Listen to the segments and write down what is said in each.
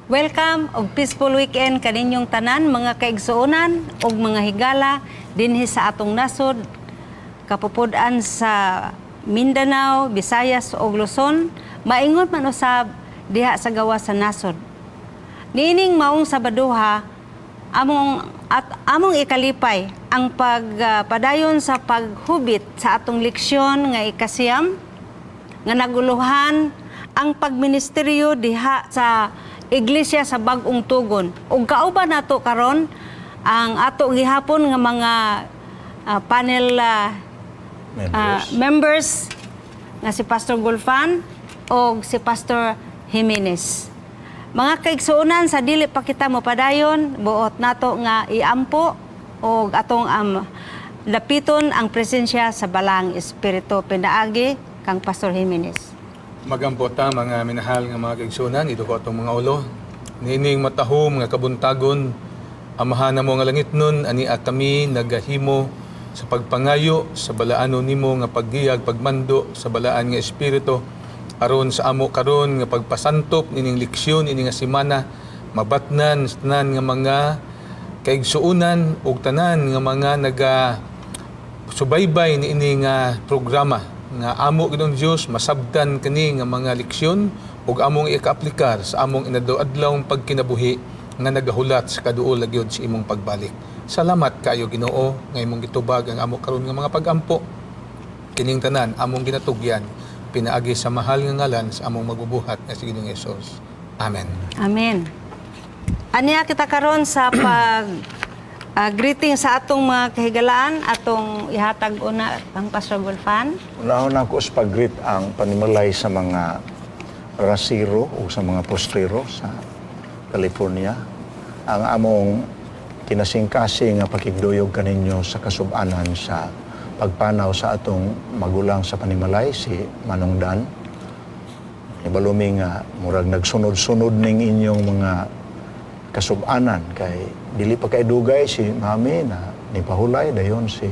Welcome og peaceful weekend kaninyong tanan, mga kaigsuonan ug mga higala dinhi sa atong nasod, kapupud-an sa Mindanao, Visayas ug Luzon, maingon man usab diha sa gawas sa nasod. Niining maong Sabadoha, among at among ikalipay ang pagpadayon sa paghubit sa atong leksyon nga 9 nga naguluhan ang pagministeryo diha sa Iglesia sa Bag-ong Tugon. Ug kauban nato karon ang ato gihapon nga mga panel members. Members nga si Pastor Gulfan o si Pastor Jimenez. Mga kaigsuonan, sa dili pa kita mopadayon, buot nato nga iampo o atong lapiton ang presensya sa Balaang Espiritu pinaagi kang Pastor Jimenez. Magampo ta, mga minahal nga mga kaigsuonan, iduko atong mga ulo. Niining matahom nga kabuntagon, Amahan namo nga langitnon, ania kami nagahimo sa pagpangayo sa balaano nimo nga paggiyag, pagmando sa Balaan nga Espiritu aron sa amo karon nga pagpasantop nining leksyon ini nga semana, mabatnan sa tanan nga mga kaigsuonan ug tanan nga mga naga subaybay niini nga programa nga amo Ginoong Dios masabtan kani nga mga leksyon ug among ika-aplikar sa among inadlaw-adlaw pagkinabuhi nga nagahulat sa kaduol gyud sa imong pagbalik. Salamat kayo, Ginoo, nga imong gitubag ang amo karon nga mga pagampo. Kining tanan among ginatugyan pinaagi sa mahal nga ngalan sa among magbubuhat nga si Ginoong Hesus. Amen. Amen. Aniya kita karon sa pag greeting sa atong mga kahigalaan, atong ihatag una ang Pastor Gulfan. Unahon ako sa pag-greet ang panimalay sa mga rasiro o sa mga postrero sa California. Ang among kinasingkasing nga pakigduyog kaninyo sa kasubanan sa pagpanaw sa atong magulang sa panimalay, si Manong Dan. Ibalo mi nga murag nagsunod-sunod ning inyong mga kasubanan kay dili pa kay dugay si Mami na nipahulay, dayon si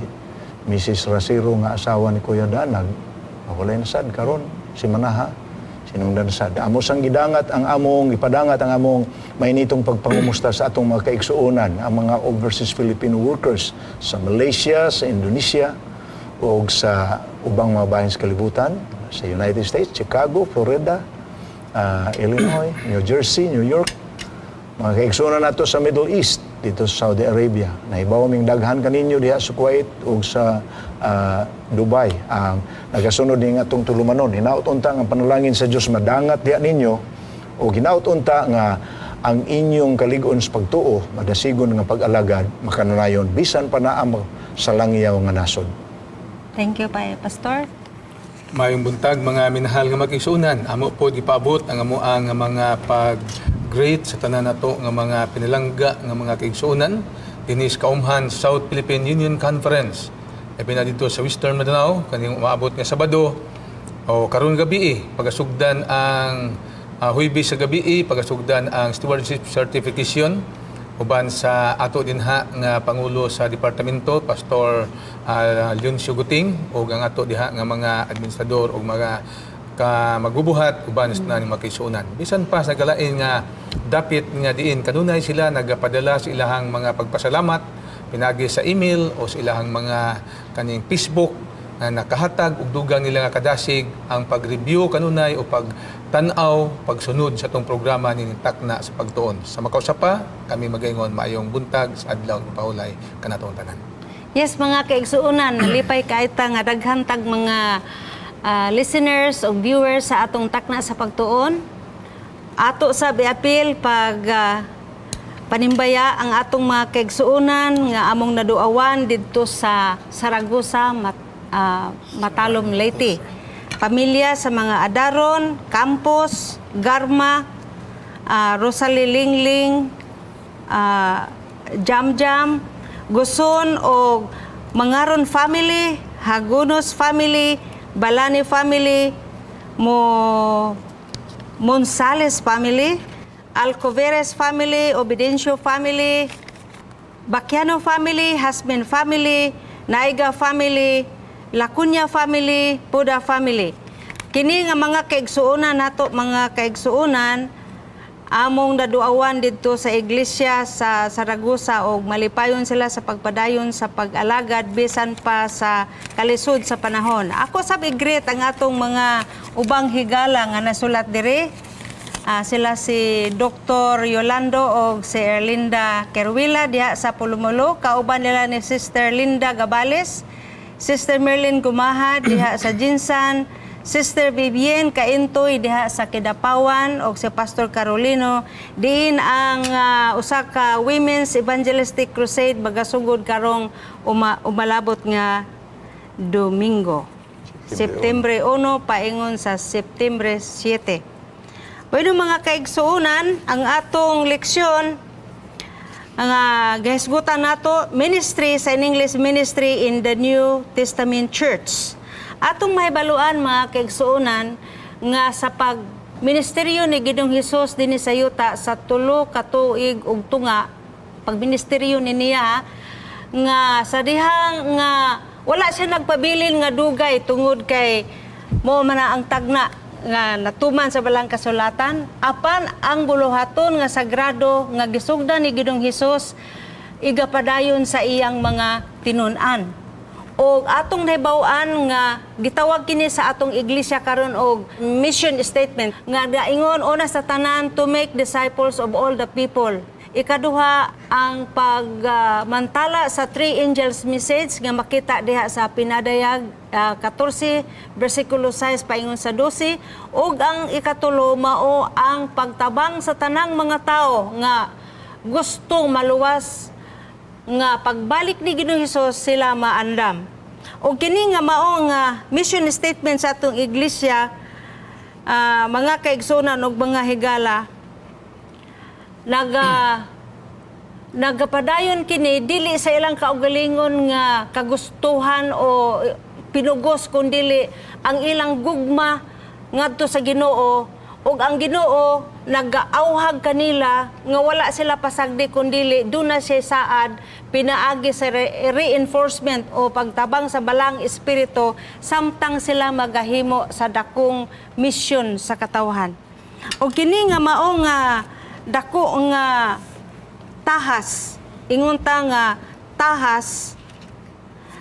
Mrs. Rasiro nga asawa ni Kuya Dan nagpahulay na sad. Karon si Manaha sinungdan sad. Amo sang gidangat ang among ipadangat ang among mainitong pagpangumusta sa atong mga kaigsuonan, ang mga overseas Filipino workers sa Malaysia, sa Indonesia o sa ubang mga bahin sa kalibutan, sa United States, Chicago, Florida, Illinois, New Jersey, New York, mga kaigsuonan nato sa Middle East, dito sa Saudi Arabia. Nahibaw ming daghan kaninyo diha sa Kuwait ug sa Dubai ang nagasunod ning atong tulumanon. Hinaut unta ang panalangin sa Dios madangat diha ninyo o hinaut unta nga ang inyong kalig-on sa pagtuo, madasigon nga pag-alagad, makanunayon bisan pa naa mo sa langyaw nga nasod. Thank you, pa, Pastor. Maayong buntag, mga minahal nga mga kaigsuonan. Amo po gipaabot ang amo ang mga pag-greet sa tanan nato nga mga pinalangga nga mga kaigsuonan dinhi sa kaumhan South Philippine Union Conference. Labi na dito sa Western Mindanao kaning umaabot nga Sabado o karon gabi pagasugdan ang Huwebes sa gabi, pagasugdan ang stewardship certification uban sa ato dinha nga pangulo sa departamento, Pastor Leoncio Guting, ug ang ato diha nga mga administrador ug mga ka magbubuhat uban sa tanan mga kaigsuonan bisan pa sa galain nga dapit nga diin kanunay sila nagapadala sa ilahang mga pagpasalamat pinagi sa email o sa ilahang mga kaning Facebook nga nakahatag og dugang nila nga kadasig ang pag-review kanunay o pagtan-aw, pagsunod sa atong programa ni Takna sa Pagtuon. Sa makausa pa, kami magaingon maayong buntag sa adlaw ng pahulay kanatong tanan. Yes, mga kaigsuonan, nalipay kay ta nga daghan tag mga listeners o viewers sa atong Takna sa Pagtuon. Ato sa biapil pag panimbaya ang atong mga kaigsuonan nga among naduawan didto sa Saragosa, Matalom, Leyte. Pamilya sa mga Adaron, Campos, Garma, Rosalie Lingling, Jam Jam, Guson o Mangaron family, Hagunos family, Balani family, Mo Monsalles family, Alcoveres family, Obedencio family, Baquiano family, Hasmin family, Naiga family, Lacunya family, Puda family. Kini nga mga kaigsuonan nato, mga kaigsuonan, Among naduawan didto sa iglesia sa Saragosa og malipayon sila sa pagpadayon sa pag-alagad bisan pa sa kalisod sa panahon. Ako sab i-greet ang atong mga ubang higala nga nasulat diri. Sila si Dr. Yolando og si Erlinda Kerwila diha sa Pulumulo. Kauban nila ni Sister Linda Gabales, Sister Merlin Gumaha diha sa Jinsan, Sister Vivien Kaintoy diha sa Kidapawan og si Pastor Carolino diin ang usa ka Women's Evangelistic Crusade magasugod karong umalabot nga Domingo. September 1 paingon sa September 7. Bueno, mga kaigsuonan, ang atong leksyon ang gahisgutan nato, ministry sa, in English, ministry in the New Testament Church. Atong mahibaluan, mga kaigsuonan, nga sa pag ministeryo ni Ginoong Hesus dinhi sa yuta sa 3 ka tuig ug tunga, pagministeryo ni niya nga sa dihang nga wala siya nagpabilin nga dugay tungod kay mo man na ang tagna nga natuman sa balang kasulatan, apan ang buluhaton nga sagrado nga gisugdan ni Ginoong Hesus igapadayon sa iyang mga tinun-an. Og atong nahibaw-an nga gitawag kini sa atong iglesia karon og mission statement nga gaingon, una sa tanan, to make disciples of all the people. Ikaduha, ang pagmantala sa three angels message nga makita diha sa Pinadayag 14 bersikulo 6 paingon sa 12, ug ang ikatulo mao ang pagtabang sa tanang mga tao nga gustong maluwas nga pagbalik ni Ginoong Hesus sila maandam. Og kini nga mao nga mission statement sa atong iglesia, mga kaigsunan ug mga higala, nagapadayon kini dili sa ilang kaugalingon nga kagustuhan o pinugos, kundili ang ilang gugma ngadto sa Ginoo ug ang Ginoo nagaawhag kanila nga wala sila pasagdi, kundili duna siya saad pinaagi sa reinforcement o pagtabang sa balang espiritu samtang sila magahimo sa dakong misyon sa katawhan. O kini nga mao nga dako nga tahas, ingon ta nga tahas,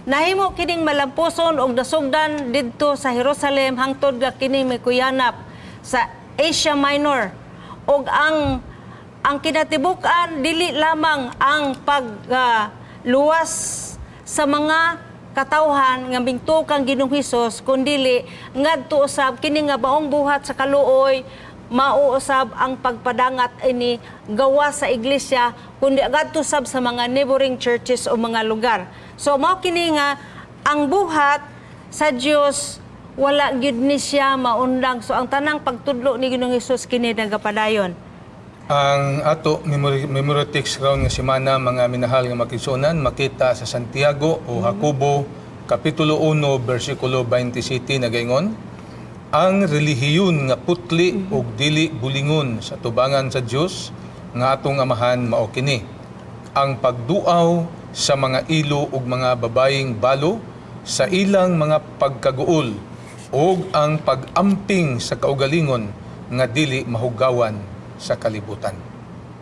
nahimo kining malampuson og nasugdan didto sa Jerusalem hangtod nga kini mikuyanap sa Asia Minor, og ang kinatibuk-an dili lamang ang pagluwas sa mga katawhan nga mingtukang Ginoong Hesus, kundili ngadto usab kini nga baong buhat sa kaluoy mauusab ang pagpadangat ini gawa sa iglesia kundi ngadto sab sa mga neighboring churches o mga lugar. So mao kini nga ang buhat sa Dios wala gyud ni siya maundang. So ang tanang pagtudlo ni Ginoong Hesus kini nagapadayon. Ang ato memory text karon nga semana, mga minahal nga makigsuonan, makita sa Santiago o Jacobo kapitulo 1 bersikulo 27, nagaingon, "Ang relihiyon nga putli ug dili bulingon sa tubangan sa Dios nga atong Amahan mao kini: ang pagduaw sa mga ilo ug mga babayeng balo sa ilang mga pagkaguol ug ang pag-amping sa kaugalingon nga dili mahugawan sa kalibutan."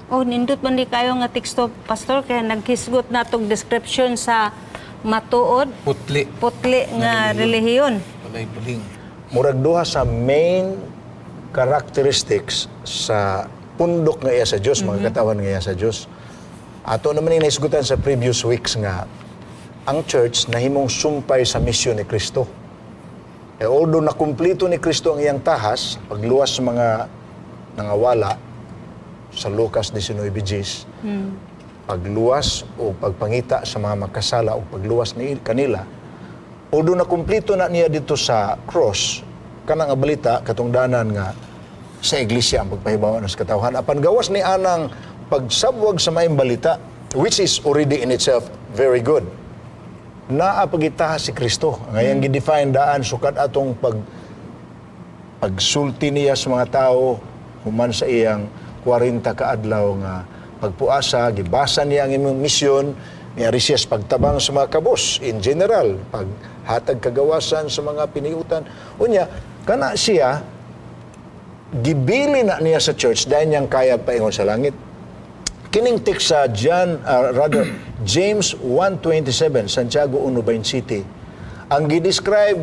Oh, nindot man di kayo nga teksto, Pastor, kaya naghisgot na tong description sa matuod, Putli. Putli nga relihiyon. Walay buling. Murag duha sa main characteristics sa pundok nga iya sa Dios, mga katawan nga iya sa Dios. Ato naman yung naisgutan sa previous weeks nga ang church nahimong sumpay sa misyon ni Kristo. Eh, although nakumplito ni Kristo ang iyang tahas, pagluwas sa mga nangawala sa Lucas 19 Gs, pagluwas o pagpangita sa mga makasala o pagluwas ni kanila, although nakumplito na niya dito sa cross, kanang nga balita, katungdanan nga sa iglesia ang pagpahibaw sa katawhan. Apan gawas ni anang pagsabwag sa maayong balita, which is already in itself very good, naa pagitaha si Kristo. Ngayon gi-define daan sukad atong pagsulti niya sa mga tao human sa iyang 40 ka adlaw nga pagpuasa, gibasa niya ang imong misyon, niari siya sa pagtabang sa mga kabos in general, paghatag kagawasan sa mga piniutan. Unya, kana siya Gibili na niya sa church dahil niyang kayag paingon sa langit. Kining text sa John, rather James 1:27, Santiago 1:27, ang gi-describe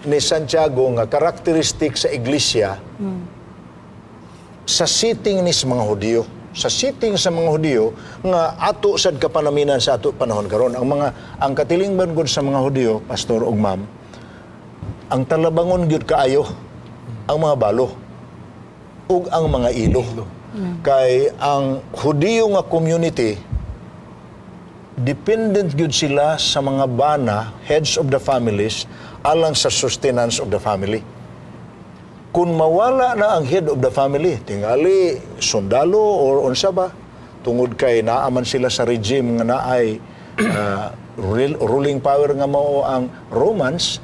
ni Santiago nga karakteristik sa iglesia sa sitting ni sa mga Hudiyo. Sa sitting sa mga Hudiyo nga ato sad kapanaminan sa ato panahon karon. Ang katilingban gud sa mga Hudiyo, pastor ug ma'am, ang talabangon gyud kaayo ang mga balo ug ang mga ilo. Kay ang Hudiyo nga community, dependent gyud sila sa mga bana, heads of the families, alang sa sustenance of the family. Kung mawala na ang head of the family, tingali sundalo or unsa ba, tungod kay naaman sila sa regime nga naay ruling power nga mao ang Romans,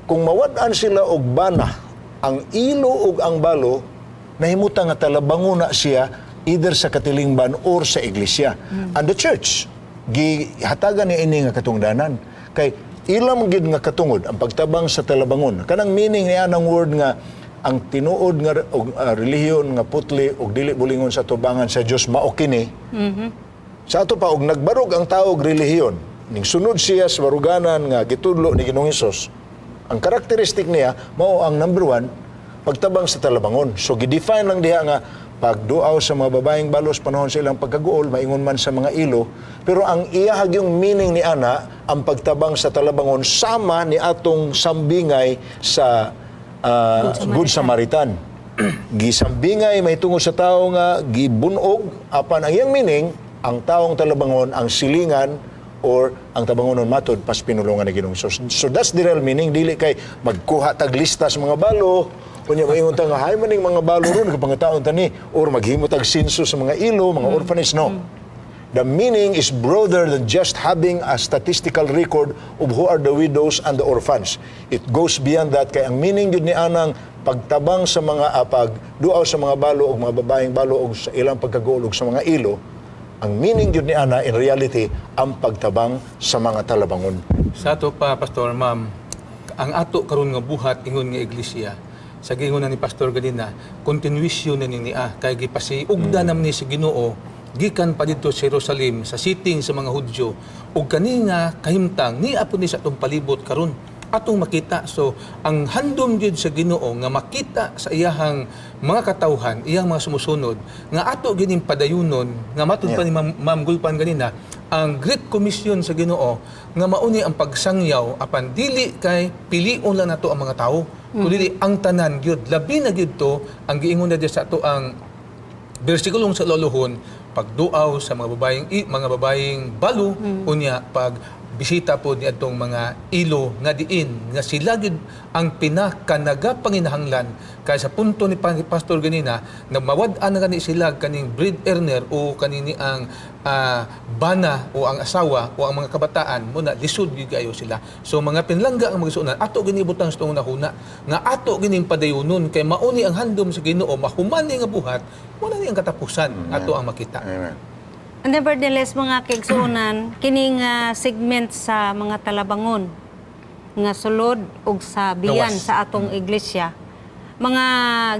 kung mawad-an sila og bana, ang ilo ug ang balo, nahimutan nga talabangon na siya either sa katilingban or sa iglesia. And the church, gihatagan ni ini nga katungdanan. Kay ilam gid nga katungod ang pagtabang sa talabangon. Kanang meaning niya ng word nga ang tinuod nga og relihiyon nga putli og dili bulingon sa tubangan sa Dios mao kini. Sa ato pa og nagbarog ang tao og relihiyon, ning sunod siya sa baruganan nga gitudlo ni Ginoong Hesus. Ang karakteristik niya mao ang number one, pagtabang sa talabangon. So gidefine lang diha nga pagduaw sa mga babaeng balos panahon sa ilang pagkaguol, maingon man sa mga ilo, pero ang iyahag yung meaning ni ana, ang pagtabang sa talabangon sama ni atong sambingay sa Good Samaritan. Gisambingay mahitungod sa tao nga gibunog, apan ang iyang meaning, ang taong talabangon ang silingan or ang tabangonon matod pas pinulungan ni Ginoong Hesus. So that's the real meaning. Dili kay magkuha tag lista sa mga balo unya maingon ta nga hay maning mga balo ron kapangitaon ta ni or maghimo tag census sa mga ilo, mga orphanage, no. The meaning is broader than just having a statistical record of who are the widows and the orphans. It goes beyond that kay ang meaning gyud ni anang pagtabang sa mga pagduaw sa mga balo o mga babaeng balo og sa ilang pagkaguol og sa mga ilo, ang meaning gyud ni ana in reality ang pagtabang sa mga talabangon. Sa ato pa, Pastor, Ma'am, ang ato karon nga buhat ingon nga iglesia, sa giingon na ni Pastor ganina, continuation na ni niya kay gipasiugda naman ni si Ginoo gikan pa didto sa Jerusalem sa sitting sa mga Hudyo ug kani nga kahimtang ni apo ni sa atong palibot karon atong makita. So ang handom gyud sa Ginoo nga makita sa iyahang mga katawhan, iyang mga sumusunod, nga ato gining padayunon nga matud pa ni Ma'am Gulpan ganina ang Great Commission sa Ginoo nga mauni ang pagsangyaw, apan dili kay pilion lang nato ang mga tawo kundi ang tanan gyud. Labi na gyud to ang giingon na sa ato ang bersikulong sa Loluhon, pagduaw sa mga babaeng balo, unya pag bisita po ni atong mga ilo nga diin nga sila gyud ang pinakanagapanginahanglan, kay sa punto ni Pastor ganina na mawad-an na gani sila kaning bread earner o kanini ang bana o ang asawa o ang mga kabataan mo na lisod gyud kayo sila. So mga pinlangga ang magsuonan, ato gini butang sa hunahuna nga ato gining padayunon kay mauni ang handom sa Ginoo. Mahumani nga buhat mo na ni ang katapusan ato ang makita. Amen. Nevertheless, mga kaigsuonan, kining segment sa mga talabangon nga sulod og sa biyan Gawas. sa atong iglesia, mga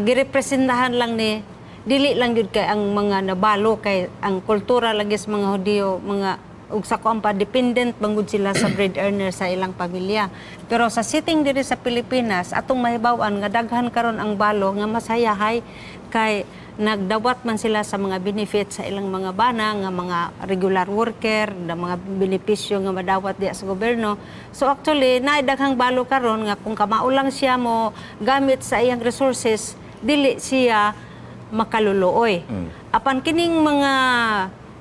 girepresentahan lang ni dili lang gyud kay ang mga nabalo, kay ang kultura lagi sa mga Hudiyo, mga ug sa kuan pa, dependent bangod sila sa bread earner sa ilang pamilya. Pero sa sitting diri sa Pilipinas, atong mahibaw-an nga daghan karon ang balo nga masayahay kay nagdawat man sila sa mga benefits sa ilang mga bana nga mga regular worker, na mga benepisyo nga madawat diya sa gobyerno. So actually, naay daghang balo karon nga kung kamao lang siya mo gamit sa iyang resources, dili siya makaluluoy. Apan kining mga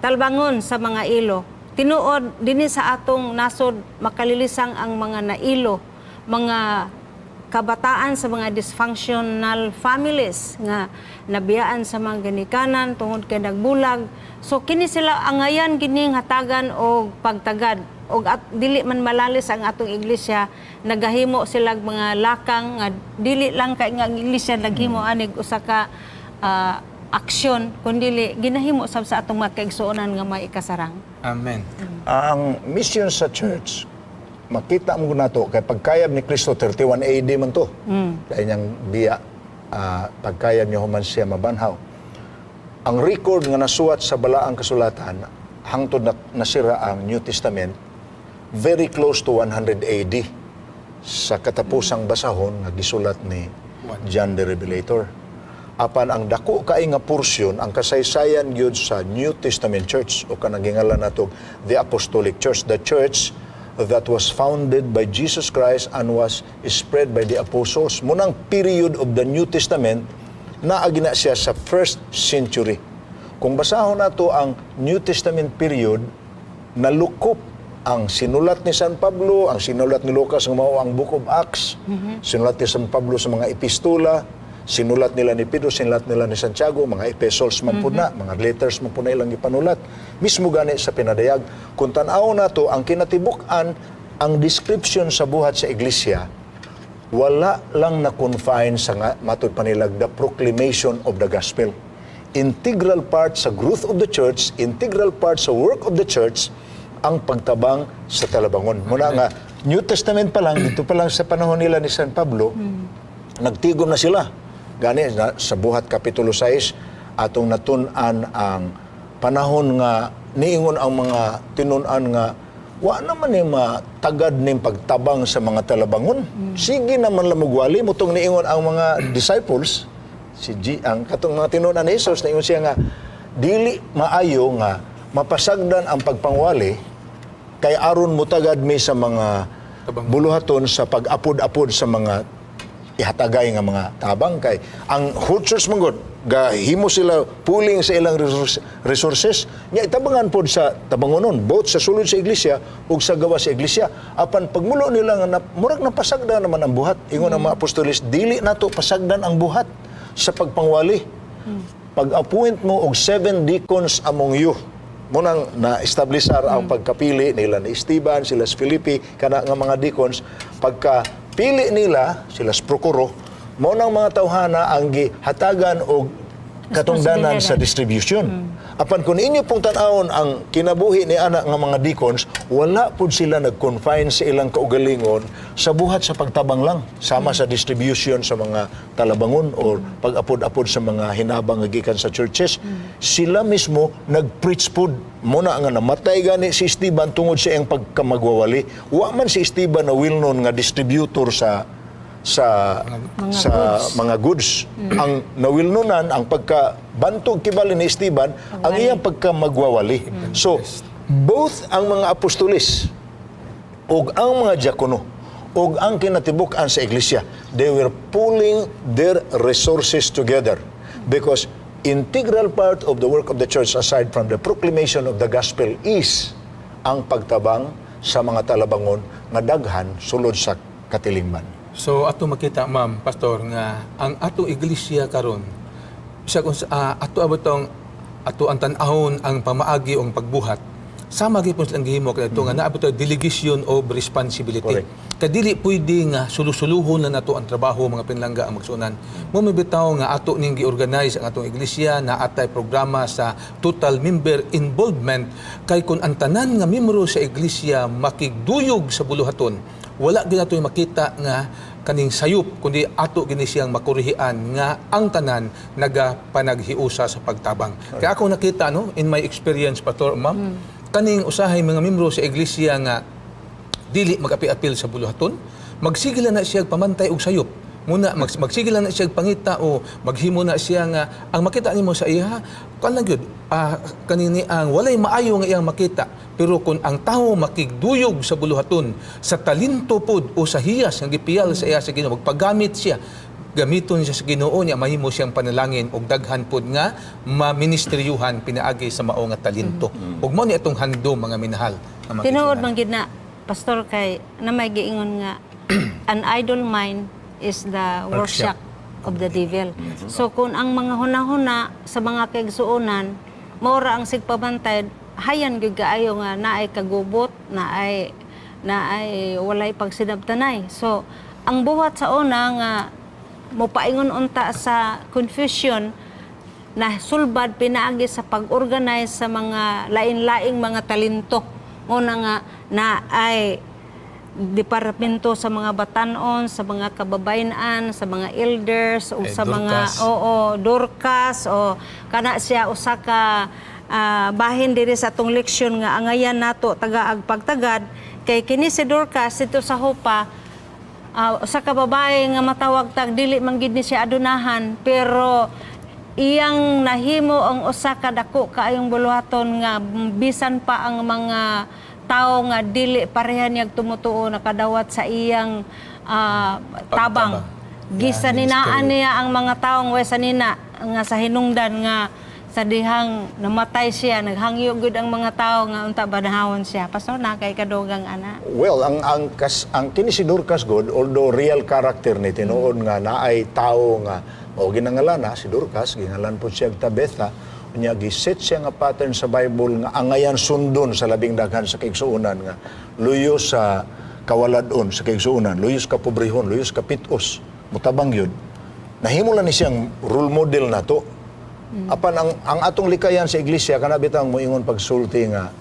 talbangon sa mga ilo, tinuod dinhi sa atong nasod makalilisang ang mga nailo, mga kabataan sa mga dysfunctional families nga nabiyaan sa mga ginikanan tungod kay nagbulag. So kini sila angayan gining hatagan og pagtagad og at dili man malalis ang atong iglesia, nagahimo sila og mga lakang nga dili lang kay nga ang iglesia naghimo anig usa ka aksyon, kundi ginahimo sab sa atong mga kaigsuonan nga may ikasarang. Amen. Ang mission sa church, makita mo nato kay pagkayab ni Kristo 31 AD man to. Dahil niyang biya. Pagkayag niya human siya mabanhaw. Ang record nga nasuwat sa balaang kasulatan hangtod na nasira ang New Testament, very close to 100 AD sa katapusang basahon nga gisulat ni John the Revelator. Apan ang dako kay nga porsyon, ang kasaysayan gyud sa New Testament Church o kanang gingalan nato the Apostolic Church, the church that was founded by Jesus Christ and was spread by the apostles. Munang period of the New Testament, naagi na siya sa first century. Kung basahon nato ang New Testament period, nalukop ang sinulat ni San Pablo, ang sinulat ni Lucas nga mao ang Book of Acts, sinulat ni San Pablo sa mga epistola, sinulat nila ni Pedro, sinulat nila ni Santiago, mga epistles man pud na, mga letters man pud na ilang gipanulat. Mismo gani sa pinadayag, kung tan-aw nato ang kinatibuk-an, ang description sa buhat sa iglesia, wala lang na-confine sa nga, matud pa nilag, the proclamation of the gospel. Integral part sa growth of the church, integral part sa work of the church, ang pagtabang sa talabangon. Muna nga, New Testament pa lang, dito pa lang sa panahon nila ni San Pablo, nagtigom na sila. Gani, na, sa Buhat Kapitulo 6, atong natun-an ang panahon nga niingon ang mga tinun-an nga wa naman ni matagad ning pagtabang sa mga talabangon. Sige naman lamugwali mutong niingon ang mga disciples si G, ang katong mga tinun-an ni Jesus, niingon siya nga dili maayo nga mapasagdan ang pagpangwali kay aron mutagad mi sa mga Tabang. Buluhaton sa pag-apod-apod sa mga ihatagay nga mga tabang, kay ang whole church man gud gahimo sila pooling sa ilang resources nya itabangan pod sa tabangonon, both sa sulod sa iglesia ug sa gawas sa iglesia. Apan pagmulo nila nga na, murag napasagdan naman ang buhat, ingon ang mga apostoles, dili nato pasagdan ang buhat sa pagpangwali. Pag-appoint mo og seven deacons among you, munang na-establisar ang pagkapili nila ni Esteban, sila si Felipe, kana nga mga deacons, pagka pili nila sila si Procoro, mao nang mga tawhana ang gihatagan og katungdanan sa distribution. Apan kung inyo pong tan-awon ang kinabuhi ni ana nga mga deacons, wala pud sila nag-confine sa ilang kaugalingon sa buhat sa pagtabang lang, sama sa distribution sa mga talabangon or pag-apod-apod sa mga hinabang nga gikan sa churches. Sila mismo nag-preach pud. Muna nga namatay gani si Esteban tungod sa iyang pagkamagwawali. Wa man si Esteban na well-known nga distributor sa Mga sa goods. Mga goods. Ang nawilnunan, ang pagka bantog kibali ni Esteban, ang iyang pagka magwawali. So, both ang mga apostolis ug ang mga diakono ug ang kinatibuk-an sa iglesia, they were pooling their resources together because integral part of the work of the church, aside from the proclamation of the gospel, is ang pagtabang sa mga talabangon nga daghan sulod sa katilingban. So ato makita, ma'am, pastor, nga ang atong iglesia karon sa kung ato abotong ato ang tan-ahon ang pamaagi o ang pagbuhat sama gyud silang gihimo kadto nga naa bitaw delegation of responsibility. Correct. Kadili pwede nga sulusuluhon na nato ang trabaho, mga pinlangga ang magsunan. Mo bitaw nga ato ning gi-organize ang atong iglesia na atay programa sa total member involvement, kay kun ang tanan nga membro sa iglesia makigduyog sa buluhaton, wala gyud nato makita nga kaning sayop, kundi ato gini siyang makurihian nga ang tanan nagapanaghiusa sa pagtabang. Kaya ako nakita, no, in my experience, pastor, ma'am, kaning usahay mga membro sa iglesia nga dili magapi-apil sa buluhaton, magsige lang na siya pamantay og sayop. Muna magsige lang na siya pangita o maghimo na siya nga ang makita nimo sa iya kan lang gyud kanini ang walay maayo nga iyang makita. Pero kung ang tawo makigduyog sa buluhaton sa talento pod o sa hiyas nga gipiyal sa iya sa Ginoo, magpagamit siya, gamiton siya sa Ginoo niya, mahimo siyang panalangin og daghan pod nga maministeryuhan pinaagi sa mao nga talento. Ug mao ni atong handom, mga minahal nga mga Tinuod igsuonan. man gid na, pastor, kay na may giingon nga an idle mind is the workshop of the devil. So kung ang mga hunahuna sa mga kaigsuonan maura ang sigpabantay, hayan gyud kaayo nga naay kagubot, naay walay pagsinabtanay. So ang buhat sa una nga mopaingon unta sa confusion na sulbad pinaagi sa pag-organize sa mga lain-laing mga talento. Muna nga na ay departamento sa mga batanon, sa mga kababayan, sa mga elders ug Eh, sa mga Dorcas. oo, Dorcas o kana siya usa ka bahin diri sa atong leksyon nga angayan nato tagaag pagtagad kay kini si Dorcas dito sa Jopa, usa ka babae nga matawag tag dili man gid ni siya adunahan, pero iyang nahimo ang usa ka dako kaayong buluhaton nga bisan pa ang mga tao nga dili pareha niyag tumutuo nakadawat sa iyang tabang. Pagtabang. Gisaninaan Yeah, niya ang mga taong way sanina nga sa hinungdan nga sa dihang namatay siya, naghangyo gud ang mga tao nga unta banahawon siya. Pastor, na kay kadugang ana. Well, ang kini si Dorcas god, although real character ni tinuod nga naay tao nga o ginangalan na si Dorcas, gingalan po siya Tabetha, unya giset siya nga pattern sa Bible nga angayan sundon sa labing daghan sa kaigsuonan nga luyo sa kawaladon sa kaigsuonan, luyo sa kapobrehon, luyo sa kapitos, mutabang yun. Nahimo lang ni siyang role model nato. Apan ang atong likayan sa iglesia kana bitang moingon pagsulti nga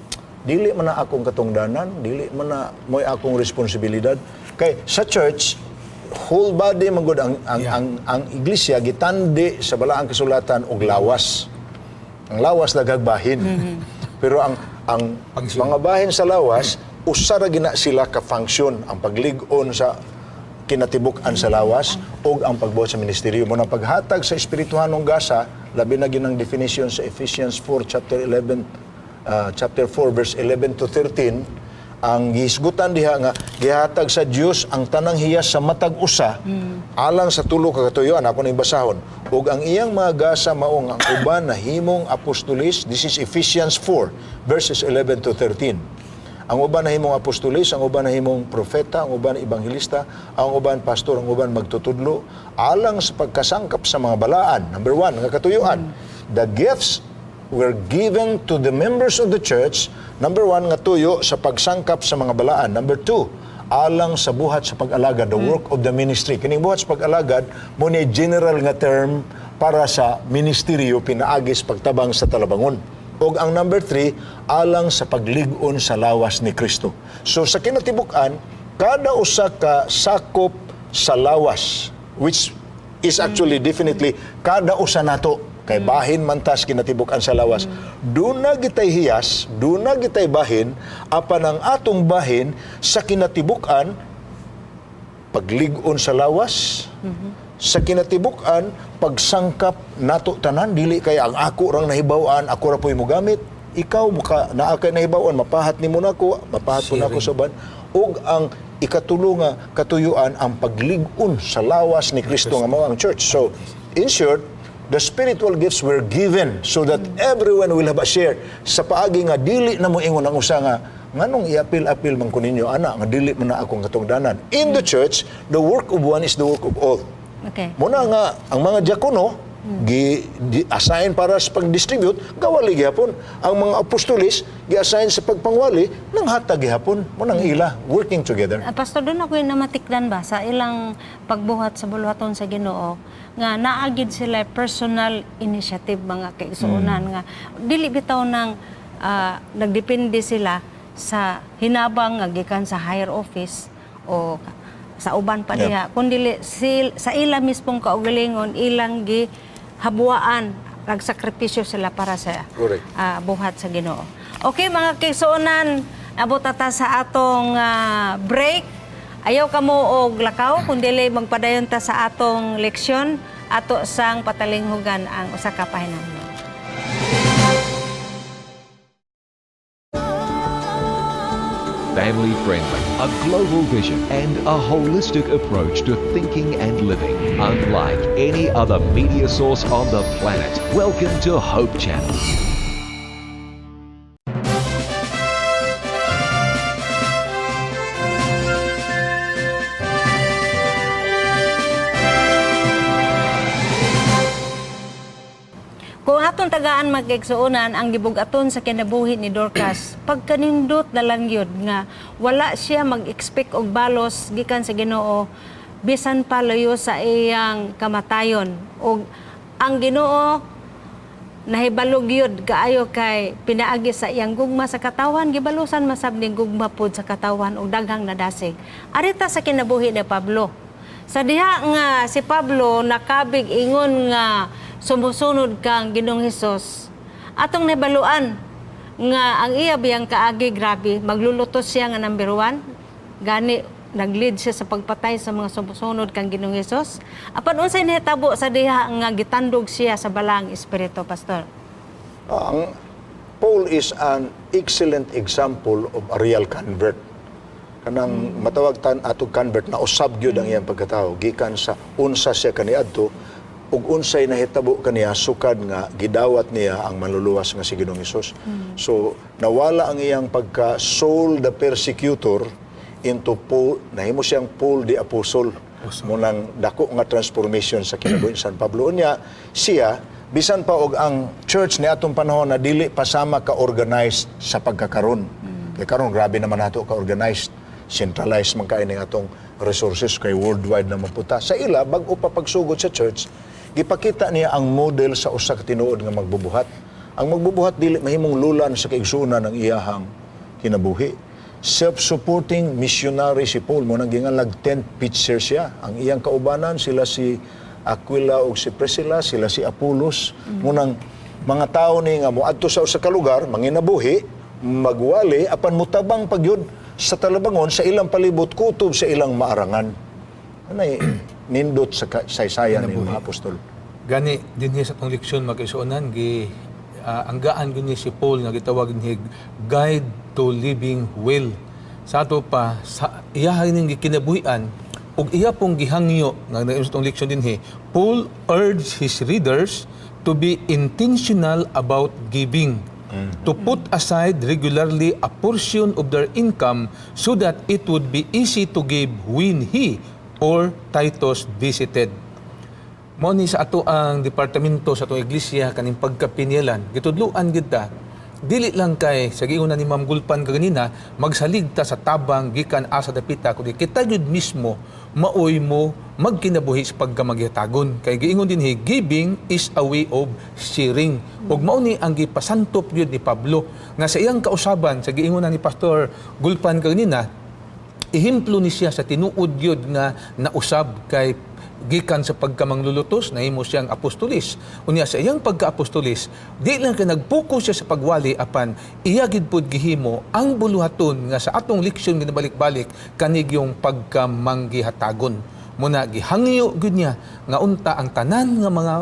dili man na akong katungdanan, dili man na mo'y akong responsibilidad. Kay sa church, whole body man gud ang ang iglesia gitandi sa balaang kasulatan og lawas. Ang lawas daghang bahin. Pero ang Function. mga bahin sa lawas usa ra gina sila ka function, ang paglig-on sa kinatibuk-an sa lawas ug ang pagbuhat sa ministeryo mo na paghatag sa espirituhanong gasa, labi na ginang definition sa Ephesians 4 chapter 11, chapter 4 verse 11 to 13. Ang gihisgutan diha nga gihatag sa Dios ang tanang hiyas sa matag usa alang sa tulo ka katuyuan. Ako ning basahon: ug ang iyang mga gasa mao nga ang uban nahimong apostolis. This is Ephesians 4 verses 11 to 13. Ang uban nahimong apostolis, ang uban nahimong propeta, ang uban ebanghelista, ang uban pastor, ang uban magtutudlo, alang sa pagkasangkap sa mga balaan. Number one, nga katuyuan. The gifts were given to the members of the church. Number one, nga tuyo sa pagsangkap sa mga balaan. Number two, alang sa buhat sa pag-alagad, the work of the ministry. Kining buhat sa pag-alagad, mo ni general nga term para sa ministeryo pinaagis pagtabang sa talabangon. Og ang number three, alang sa paglig-on sa lawas ni Kristo. So sa kinatibuk-an, kada usa ka sakop sa lawas, which is actually definitely kada usa nato, kay bahin man tas kinatibuk-an sa lawas. Duna gitay hiyas, duna gitay bahin, apan ang atong bahin sa kinatibuk-an paglig-on sa lawas, sa kinatibuk-an pagsangkap nato tanan, dili kay ang ako rang nahibaw-an, ako ra po'y mogamit. Ikaw muka naa kay nahibaw-an, mapahat nimo nako, mapahat po nako sa uban. Ug ang ikatulo nga katuyuan, ang paglig-on sa lawas ni Kristo nga mao ang church. So in short, the spiritual gifts were given so that everyone will have a share sa paagi nga dili na mo ingon ang usa nga nganong iapil-apil man ko ninyo ana nga dili man na akong katungdanan. In the church, the work of one is the work of all. Muna nga ang mga diakono gi assign para sa pag-distribute, gawali gihapon. Ang mga apostolis gi-assign sa pagpangwali, nang hatag gihapon. Mo nang ila working together. Pastor, doon ako yung namatikdan ba sa ilang pagbuhat sa buluhaton sa Ginoo nga naagid sila personal initiative, mga kaigsuonan, nga dili bitaw nang nagdepende sila sa hinabang nga gikan sa higher office o sa uban pa diha, kundi sa ila mismong kaugalingon ilang gi habuaan, nagsakripisyo sila para sa buhat sa Ginoo. Okay, mga kaigsuonan, abot na ta sa atong break. Ayaw kamo og lakaw kung dili magpadayon ta sa atong leksyon, ato sang patalinghugan ang usa ka pahinamnon. Family friendly, a global vision, and a holistic approach to thinking and living, unlike any other media source on the planet. Welcome to Hope Channel. Kung atong tagaan magigsuonan ang gibug-aton sa kinabuhi ni Dorcas, pagkanindot na lang yun nga wala siya mag-expect og balos gikan sa Ginoo bisan pa layo sa iyang kamatayon. Og ang Ginoo Nahibalog yun kaayo kay pinaagi sa iyang gugma sa katawan, gibalusan masab ning gugma pod sa katawan og daghang nadasig. Arita sa kinabuhi ni Pablo. Sa diha nga si Pablo nakabig ingon nga sumusunod kang Ginoong Hesus, atong nabaluan nga ang iya biyang kaagi, grabe, maglulutos siya nga number 1. Gani nag-lead siya sa pagpatay sa mga sumusunod kang Ginoong Hesus. Apan unsay nahitabo sa diha nga gitandog siya sa Balaang Espiritu, Pastor? Ang Paul is an excellent example of a real convert. Kanang matawag tan atong convert na usab gyud ang iyang pagkatao gikan sa unsa siya kaniadto ug unsay nahitabo kaniya sukad nga gidawat niya ang manluluwas nga si Ginoong Hesus. So nawala ang iyang pagka Saul the persecutor into Paul, nahimo siyang Paul the apostle. Munang dako nga transformation sa kinabuhi ni San Pablo. Unya siya, bisan pa og ang church ni atong panahon na dili pa sama ka organized sa pagkakaron. Kay karon grabe naman nato ka organized, centralized man kay ning atong resources kay worldwide na maputa. Sa ila, bag-o pa pagsugod sa church, gipakita niya ang model sa usa ka tinuod nga magbubuhat. Ang magbubuhat dili mahimong lulan sa kaigsuonan ng iyahang kinabuhi. Self-supporting missionary si Paul mo nang gingalag tent pitcher siya. Ang iyang kaubanan sila si Aquila ug si Priscilla, sila si Apollos. Munang mga tao ni nga moadto sa usa ka lugar, manginabuhi, magwali apan mutabang pagyud sa talabangon sa ilang palibot kutob sa ilang maarangan. Anay nindot sa saysayan ni mga apostol. Gani dinhi sa atong leksyon, mga kaigsuonan, gi anggaan gyud ni si Paul nga gitawag ni Guide to Living Well. Sa ato pa sa iya ning gikinabuhian ug iya pong gihangyo nga sa atong leksyon dinhi, Paul urged his readers to be intentional about giving, to put aside regularly a portion of their income so that it would be easy to give when he or Titus visited. Mao ni sa ato ang departamento sa atong iglesia kaning pagkapinilan. Gitudloan gid ta. Dili lang kay sa giingon na ni Ma'am Gulpan kaganina, magsalig ta sa tabang gikan asa dapita, kundi kita gyud mismo maoy mo magkinabuhi sa pagkamaghatagon. Kay giingon dinhi, giving is a way of sharing. Ug mao ni ang gipasantop gyud ni Pablo nga sa iyang kausaban sa giingon na ni Pastor Gulpan kaganina, ehemplo ni siya sa tinuod gyud nga nausab kay gikan sa pagkamanglulutos nahimo siyang apostolis. Unya sa iyang pagka-apostolis, di lang kay nagpokus siya sa pagwali, apan iya gid pud gihimo ang buluhaton nga sa atong leksyon ginabalik-balik kanig yung pagkamanggihatagon. Muna gihangyo gyud niya nga unta ang tanan nga mga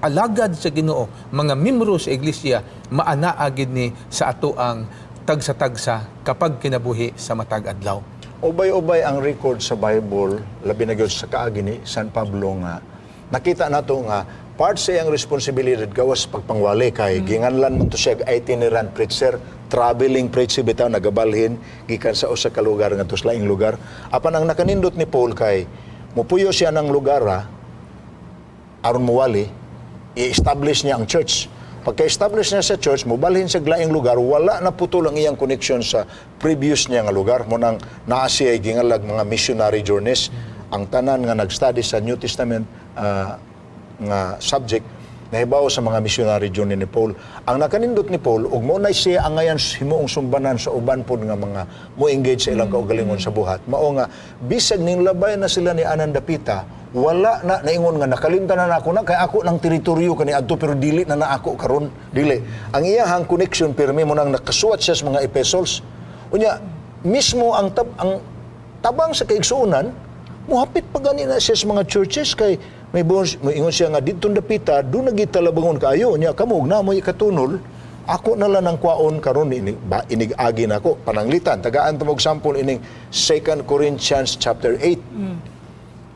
alagad sa Ginoo, mga membro sa iglesia, maanaa gid ni sa ato ang tagsa-tagsa kapag kinabuhi sa matag adlaw. Ubay-ubay ang record sa Bible, labi na gyud sa kaagi ni San Pablo nga nakita nato nga part sa iyang responsibilidad gawas pagpangwali kay ginganlan man to siya og itinerant preacher, traveling preacher bitaw, nagabalhin gikan sa usa ka lugar ngadto sa laing lugar. Apan ang nakanindot ni Paul kay mupuyo siya ng lugar aron muwali, i-establish niya ang church. Pagka-establish niya sa church, mubalhin sa laing lugar, wala na putol ang iyang connection sa previous niya nga lugar. Munang naa siya gingalag mga missionary journeys. Ang tanan nga nag-study sa New Testament nga subject, nahibaw sa mga missionary journey ni Paul. Ang nakanindot ni Paul, ug mo na siya ang ngayon himuong sumbanan sa uban pod nga mga mo engage sa ilang kaugalingon sa buhat. Mao nga bisag ning labay na sila ni Ananda Pita, wala na naingon nga nakalimtan na nako na kay ako ng teritoryo kani adto pero dili na na ako karon, dili. Ang iyahang connection pirmi mo nang nakasuwat siya sa mga epistles. Unya mismo ang tabang sa kaigsuonan, muhapit pa gani na siya sa mga churches kay may buon moingon siya nga didto dapita do nagitalabangon kaayo nya kamo og namoy katunol, ako na lang ang kwaon karon ini ba inig-agi nako pananglitan. Tagaan ta mo example ining 2 Corinthians chapter 8.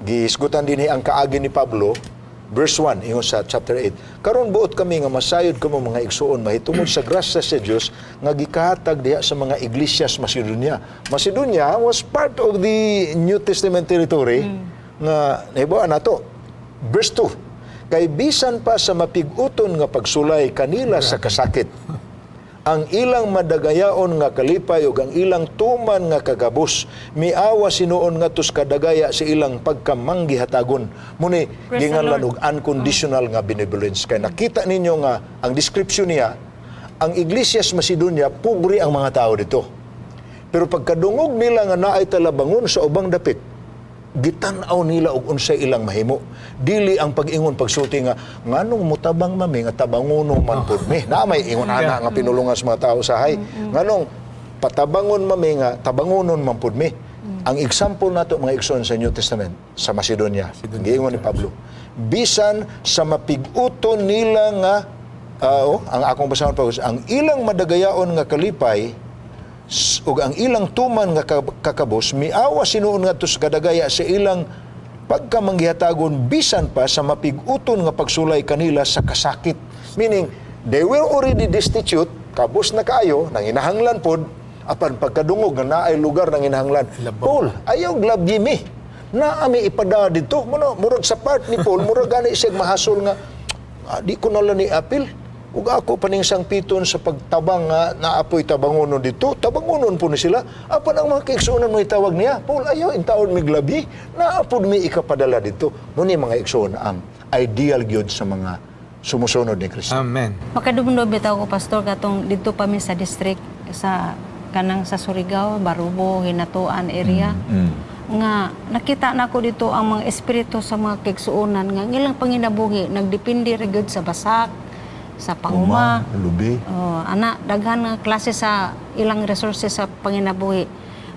Gihisgutan dinhi ang kaagi ni Pablo, verse 1, ingon sa chapter 8: "Karon buot kami nga masayod kamo, mga igsuon, mahitungod sa grasya sa Dios nga gikahatag diha sa mga iglesia sa Macedonia." Macedonia was part of the New Testament territory nga nahibaw nato. Verse 2: "Kay bisan pa sa mapig-uton nga pagsulay kanila sa kasakit, Ang ilang madagayaon nga kalipay ug ang ilang tuman nga kagabos miawas hinuon ngadto sa kadagaya sa ilang pagkamanggihatagon. Muni Praise the ginganlan Lord. og unconditional nga benevolence, kay nakita ninyo nga ang description niya, ang iglesia sa Macedonia, pobre ang mga tao dito. Pero pagkadungog nila nga naay talabangon sa ubang dapit, gitan-aw nila og unsay ilang mahimo. Dili ang pag-ingon, pagsulti nga nganong mutabang mami nga tabangono man pud mi. Na may ingon ana nga pinulungan sa mga tao sa hay. Nganong patabangon mami nga tabangonon man pud mi. Ang example nato, mga igsoon, sa New Testament sa Macedonia, giingon ni Pablo, bisan sa mapig-uton nila nga oh, ang akong basahon pa, ang ilang madagayaon nga kalipay ug ang ilang tuman nga kakabos miawas hinuon ngadto sa kadagaya sa ilang pagkamanggihatagon bisan pa sa mapig-uton nga pagsulay kanila sa kasakit. Meaning, they were already destitute, kabos na kaayo, nanginahanglan pod, apan pagkadungog nga naay lugar nanginahanglan. Labaw. "Paul, ayaw glabyi mi. Naa mi ipada dito." Muna, murag sa part ni Paul, murag gani siya mahasol nga, "Ah, di ko nala ni apil. Ug ako paning sangpiton sa pagtabang nga naapoy tabangonon dito, tabangonon po ni sila." Apan ang mga kaigsuonan mo itawag niya, "Paul, ayaw intaon mi glabi, naapod mi ikapadala dito." Muni, mga igsoon, ang ideal gyud sa mga sumusunod ni Kristo. Amen. Makadumdum bitaw ko, Pastor, katong didto pa mi sa district sa kanang sa Surigao, Barubo, Hinatuan area. Nga nakita nako dito ang mga espiritu sa mga kaigsuonan nga ang ilang panginabuhi nagdepende ra gyud sa basak, sa panguma. Lubi. Oh, ana, daghan nga klase sa ilang resources sa panginabuhi.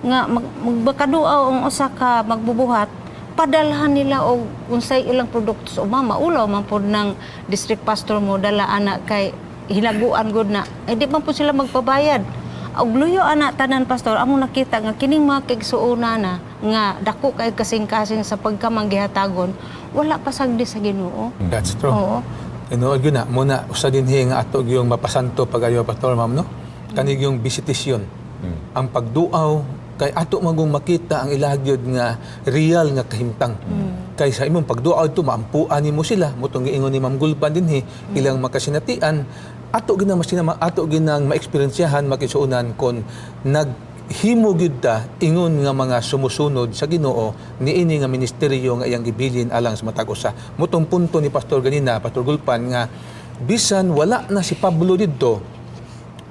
Nga magbakaduaw ang usa ka magbubuhat, padalhan nila og unsay ilang produkto sa uma, maulaw man pod ng district pastor mo dala ana kay hinaguan gud na. Eh, di man po sila magpabayad. Og luyo ana tanan, Pastor, amo nakita nga kining mga kaigsuonan na nga dako kay kasing-kasing sa pagkamanggihatagon, wala pasagdi sa Ginoo. That's true. Oo. Tinuod yun na, muna, usa dinhi nga ato yung mapasanto pagayo, Pastor, Ma'am, no? Kanig yung visitation. Ang pagduaw, kay ato magong makita ang ilaha gyud nga real nga kahimtang. Kay sa imong pagduaw to, maampuan nimo sila, mutong giingon ni Ma'am Gulpan dinhi, ilang makasinatian, ato ginang masinama, ato ginang maeksperiensyahan, makisuonan kon nag himo gyud ta ingon nga mga sumusunod sa Ginoo niini nga ministeryo nga iyang gibilin alang sa matag usa. Mutong punto ni Pastor ganina, Pastor Gulpan, nga bisan wala na si Pablo didto,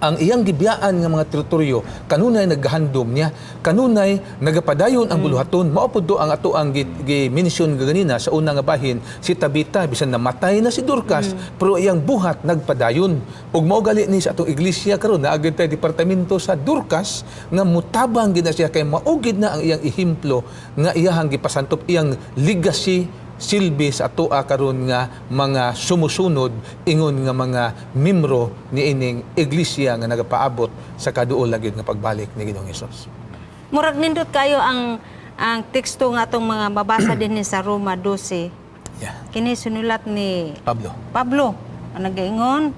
ang iyang gibiyaan nga mga teritoryo kanunay naghahandom niya, kanunay nagapadayon ang buluhaton. Mao pud do ang ato ang gi-mention ganina sa una nga bahin, si Tabita, bisan namatay na si Dorcas, pero iyang buhat nagpadayon. Ug mao gali ni sa atong iglesia karon, naa gyud tay departamento sa Dorcas nga mutabang gid na siya kay mao gid na ang iyang ehemplo nga iyahang gipasantop, iyang legacy silbi sa atoa karon nga mga sumusunod ingon nga mga membro niining iglesia nga nagapaabot sa kaduol gyud nga pagbalik ni Ginoong Hesus. Murag nindot kayo ang teksto nga atong mga mabasa din ni sa Roma 12. Kini sinulat ni Pablo. Pablo ang nagaingon,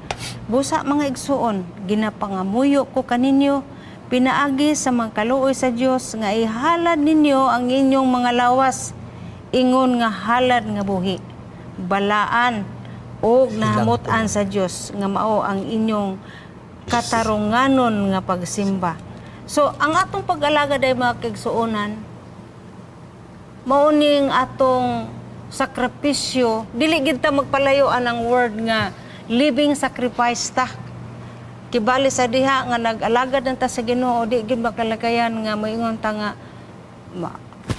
"Busa, mga igsuon, ginapangamuyo ko kaninyo pinaagi sa mga kaluoy sa Dios nga ihalad ninyo ang inyong mga lawas ingon nga halad nga buhi, balaan ug nahamutan sa Dios nga mao ang inyong katarunganon nga pagsimba." So ang atong pag-alagad ay, mga kaigsuonan, mao ning atong sakripisyo. Dili gid ta magpalayo anang word nga living sacrifice ta. Kibali sa diha nga nag-alagad na ta sa Ginoo, di gid makalakayan nga moingon ta nga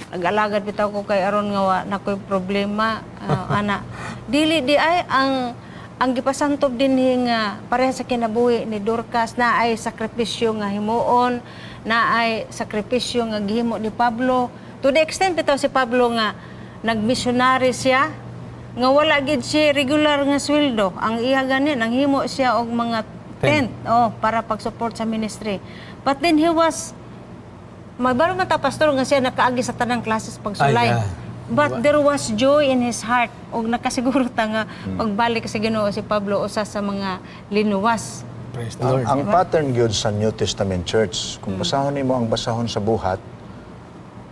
nag-alagad bitaw ko kay aron nga wa na ko'y problema, ana. Dili di ay ang gipasantob dinhi nga pareha sa kinabuhi ni Dorcas na ay sakripisyo nga himuon, na ay sakripisyo nga gihimo ni Pablo, to the extent bitaw si Pablo nga nagmissionary siya nga wala gid siya regular nga sweldo. Ang iya gani nanghimo siya og mga tent, oh, para pag-support sa ministry. But then he was Magbaro man ta, Pastor, nga siya nakaagi sa tanang classes pagsulay. Ay, yeah. But there was joy in his heart ug nakasiguro ta nga pagbalik sa Ginoo si Pablo usa sa mga linuwas. Praise the Lord. Ang pattern gyud sa New Testament Church, kung basahon nimo ang basahon sa Buhat,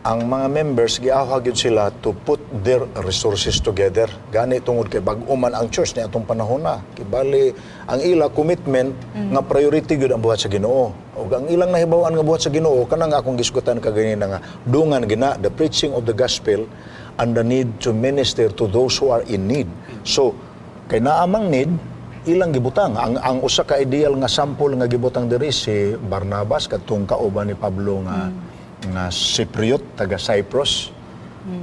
Ang mga members giawhag gyud sila to put their resources together. Gani tungod kay bag-o man ang church ni atong panahon na. Kibali ang ila commitment nga priority gyud ang buhat sa Ginoo. Ug ang ilang nahibaw-an nga buhat sa Ginoo, kanang akong gisgutan kaganina nga dungan gina the preaching of the gospel and the need to minister to those who are in need. So kay naa mang need, ilang gibutang. Ang usa ka ideal nga sample nga gibutang diri, si Barnabas, kadtong kauban ni Pablo nga Cypriot, taga Cyprus.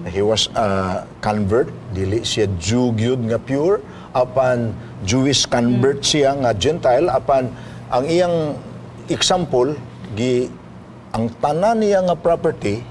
He was a convert, dili siya Jew gyud nga pure, apan Jewish convert siya nga Gentile. Apan ang iyang example, gi ang tanan niya nga property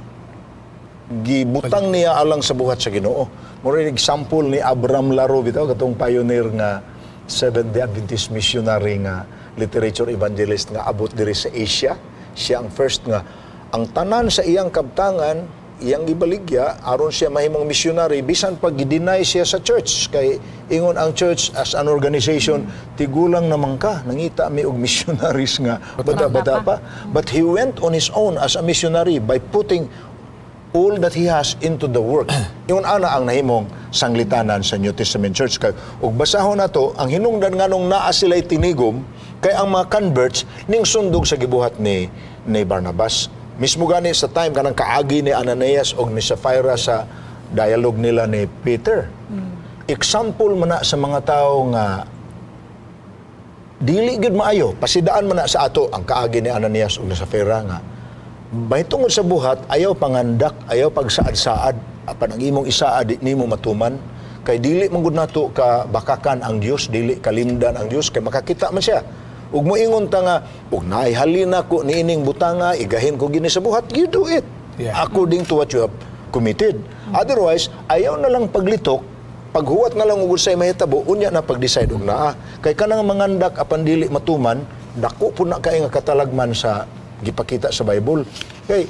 gibutang niya alang sa buhat sa Ginoo. Mura example ni Abraham Laro bitaw, katong pioneer nga Seventh-day Adventist missionary nga literature evangelist nga abot diri sa Asia. Siya ang first nga ang tanan sa iyang kabtangan iyang gibaligya aron siya mahimong missionary, bisan pag gi-deny siya sa church, kay ingon ang church as an organization, "Tigulang naman ka, nangita mi og missionaries nga bata-bata pa." But he went on his own as a missionary by putting all that he has into the work. Ingon ana ang nahimong sanglitanan sa New Testament Church. Kay ug basahon nato ang hinungdan nganong naa sila'y tinigom, kay ang mga converts ning sundog sa gibuhat ni Barnabas. Mismo gani sa time kanang kaagi ni Ananias og ni Sapphira sa dialogue nila ni Peter. Example man na sa mga tao nga dili gyud maayo, pasidaan man na sa ato ang kaagi ni Ananias ug ni Sapphira nga tungod sa buhat, ayaw pangandak, ayaw pagsaad-saad, apan ang imong isaad di nimo matuman, kay dili man gud nato ka bakakan ang Dios, dili kalimdan ang Dios, kay makakita man siya. Ug moingon ta nga ug naay halina ko niining butanga, igahin ko gini sa buhat, you do it according to what you have committed. Otherwise, ayaw na lang paglitok, paghuwat na lang ug unsay mahitabo, unya na pag-decide og naa. Kay kanang mangandak apan dili matuman, dako po na kay nga katalagman sa gipakita sa Bible. Kay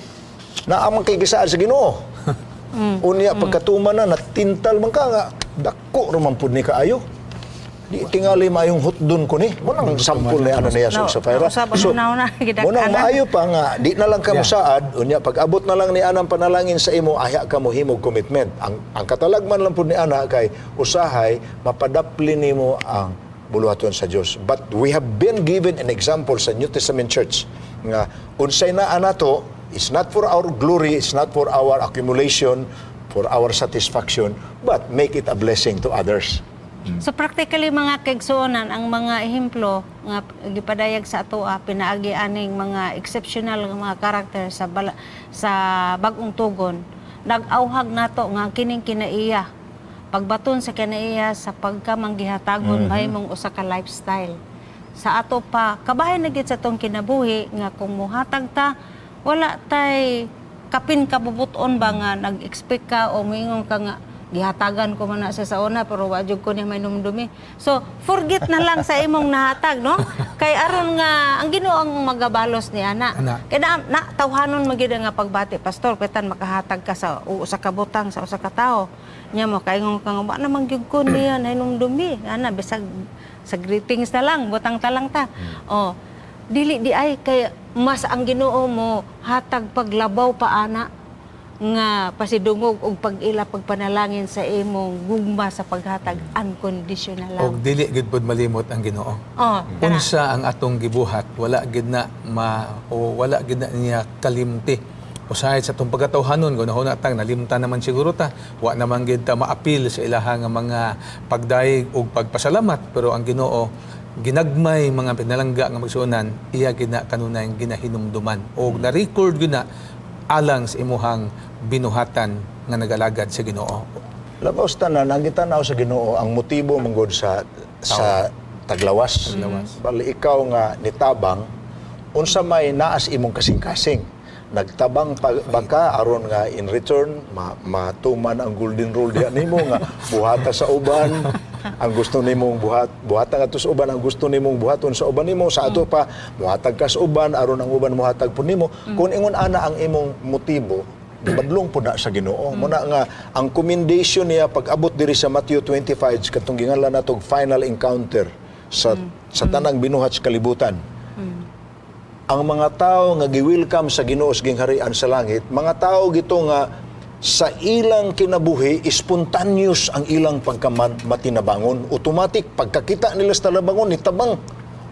naa man kay gisaad sa Ginoo. Unya pagkatuman na, natintal man ka nga dako ra man pud ni kaayo. Di tingali maayong hutdon ko ni. Mo nang sample ni Ananias ug No, Sapphira. usab ang una-una, Mo nang gidak-anan. maayo pa nga di na lang ka mosaad, unya pag abot na lang ni anang panalangin sa imo, ahya ka mo himog commitment. Ang katalagman lang pud ni ana kay usahay mapadapli nimo ang buluhaton sa Dios. But we have been given an example sa New Testament Church nga unsay naa nato is not for our glory, it's not for our accumulation, for our satisfaction, but make it a blessing to others. So practically, mga kaigsuonan, ang mga ehemplo nga gipadayag sa atoa pinaagi aning mga exceptional nga mga karakter sa Bag-ong Tugon, nag-awhag nato nga kining kinaiya, pagbaton sa kinaiya sa pagkamanggihatagon, mahimong usa ka lifestyle sa ato pa, kabahin na gid sa atong kinabuhi nga kung muhatag ta, wala tay kapin kabubuton ba nga nag-expect ka o moingon ka nga gihatagan ko man na siya sa una pero wa jud ko niya mainumdumi. So forget na lang sa imong nahatag, no? Kay aron nga ang Ginoo ang magabalos ni ana. Ana. Kay na tawhanon magyud nga pagbati, Pastor, kwetan makahatag ka sa usa ka butang sa usa ka tawo. Nya mo kaingon ka nga wa naman gyud ko niya nahinumdumi. Ana, bisag sa greetings na lang, butang ta lang ta. Oh, dili di ay, kay mas ang Ginoo mo hatag paglabaw pa ana nga pasidungog og pag-ila, pagpanalangin sa imong gugma sa paghatag unconditional love. Og dili gid pod malimot ang Ginoo. Oh, kana. Unsa ang atong gibuhat, wala gid na ma o wala gid na niya kalimti. Usahay sa atong pagkatawhanon, gunahon tang nalimtan naman siguro ta, wa naman gid ta maapil sa ilaha nga mga pagdayeg ug pagpasalamat, pero ang Ginoo, ginagmay mga pinalangga nga magsuonan, iya gid na kanunay ginahinumduman og na-record gyud na alang sa imuhang binuhatan nga nagalagad sa Ginoo. Labaw sa tanan, ang gitanaw sa Ginoo ang motibo manggod sa taglawas. Taglawas. Bali ikaw nga nitabang, unsa may naas imong kasing-kasing. Nagtabang pa, ba ka aron nga in return matuman ang golden rule diha nimo nga buhata sa uban ang gusto nimong buhat, buhata ngadto sa uban ang gusto nimong buhaton sa uban nimo. Sa ato pa, muhatag ka sa uban aron ang uban muhatag pud nimo. Kung ingon ana ang imong motibo, gibadlong po na sa Ginoo. Muna nga ang commendation niya pag abot diri sa Matthew 25, katong ginganlan natog final encounter sa tanang binuhat sa kalibutan. Ang mga tao nga gi-welcome sa Ginoo sa gingharian sa langit, mga tao gito nga sa ilang kinabuhi, spontaneous ang ilang pagkaman matinabangon. Automatic, pagkakita nila sa talabangon, nitabang.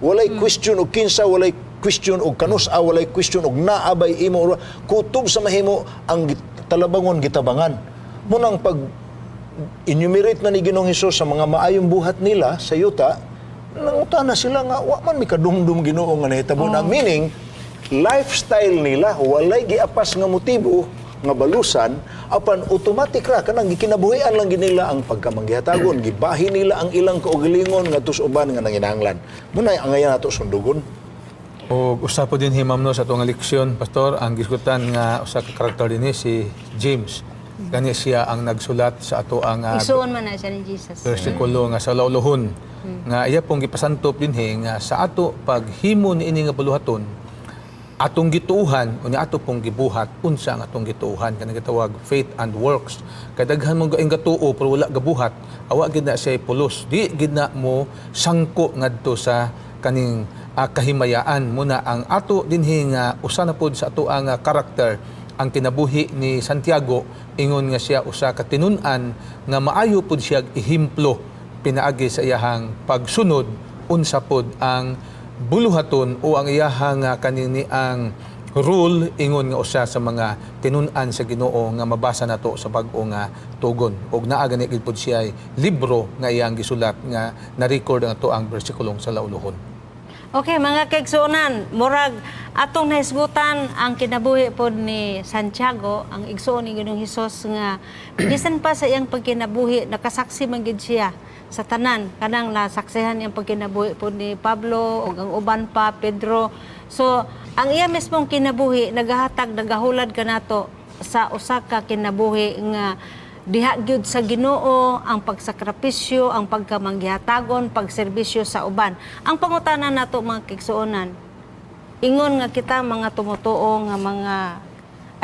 Walay question og kinsa, walay question og kanus-a, walay question og naa bay imo. Kutob sa mahimo ang talabangon gitabangan. Munang pag enumerate na ni Ginoong Hesus sa mga maayong buhat nila sa yuta, nangutana sila nga wa man mi kadumdum, Ginoo, nga nahitabo na. Meaning, lifestyle nila, walay giapas nga motibo nga balusan, apan automatic ra kanang gikinabuhian lang gid nila ang pagkamanggihatagon, gibahin nila ang ilang kaugalingon ngadto sa uban nga nanginahanglan. Muna ang ngayon nato sundugon. O usa po din himam no sa atong leksyon, pastor, ang gisgutan nga usa ka karakter dinhi si James. Gani siya ang nagsulat sa ato ang Igsuon man na siya ni Jesus. Bersikulo nga sa laulohon nga iya pong gipasantop dinhi nga sa ato paghimo niini nga buluhaton, atong gituuhan unya ato pong gibuhat. Unsa ang atong gituuhan? Kanang gitawag faith and works, kay daghan mo gaing gatuo pero wala gabuhat, awa gid na siya pulos, di gid na mo sangko ngadto sa kaning kahimayaan. Muna ang ato dinhi nga usa na pod sa ato ang karakter, ang kinabuhi ni Santiago, ingon nga siya usa ka tinun-an nga maayo pud siya ehemplo pinaagi sa iyahang pagsunod unsa pod ang buluhaton o ang iyahang kanini ang rule, ingon nga usa sa mga tinun-an sa Ginoo nga mabasa nato sa bag-o nga tugon, ug naa gani gid pod siya libro nga iyang gisulat nga na-record ang ato ang bersikulong sa lauluhon. Okay, mga kaigsuonan, murag atong nahisgutan ang kinabuhi pod ni Santiago, ang igsuon ni Ginoong Hesus nga bisan pa sa iyang pagkinabuhi nakasaksi man gid siya sa tanan, kanang nasaksihan iyang pagkinabuhi pod ni Pablo ug ang uban pa, Pedro. So, ang iya mismong kinabuhi nagahatag, nagahulad kanato sa usa ka kinabuhi nga diha gyud sa Ginoo ang pagsakripisyo, ang pagkamanggihatagon, pagserbisyo sa uban. Ang pangutana nato, mga kaigsuonan, ingon nga kita mga tumutuo nga mga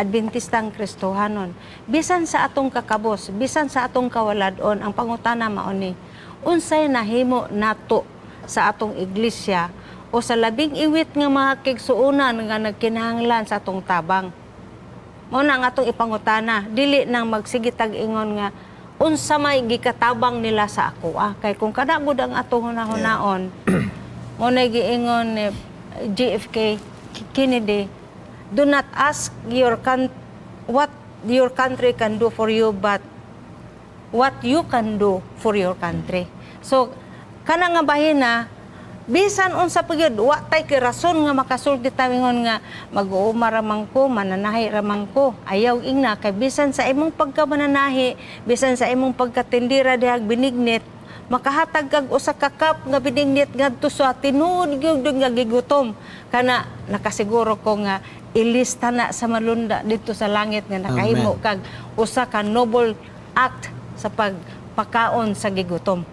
Adventistang Kristohanon, bisan sa atong kakabos, bisan sa atong kawaladon, ang pangutana mao ni, unsay nahimo nato sa atong iglesia o sa labing iwit nga mga kaigsuonan nga nagkinahanglan sa atong tabang? Mao na ang atong ipangutana, dili nang magsigitag ingon nga unsa may gikatabang nila sa ako ah. Kay kung kada gud ang atong hunahunaon, mo na giingon ni JFK Kennedy, "Do not ask your what your country can do for you, but what you can do for your country." So, kana nga bahina, bisan unsa pa gyud, wa tay kay rason nga makasulti ta ingon nga mag-uuma ra man ko, mananahi ra man ko. Ayaw ingna, kay bisan sa imong pagkamananahi, bisan sa imong pagkatindira dihag binignit, makahatag kag usa ka cup nga binignit ngadto sa tinuod gyud nga gigutom. Kana nakasiguro ko nga ilista na sa malunda dito sa langit nga nakahimo Amen. kag usa ka noble act sa pagpakaon sa gigutom.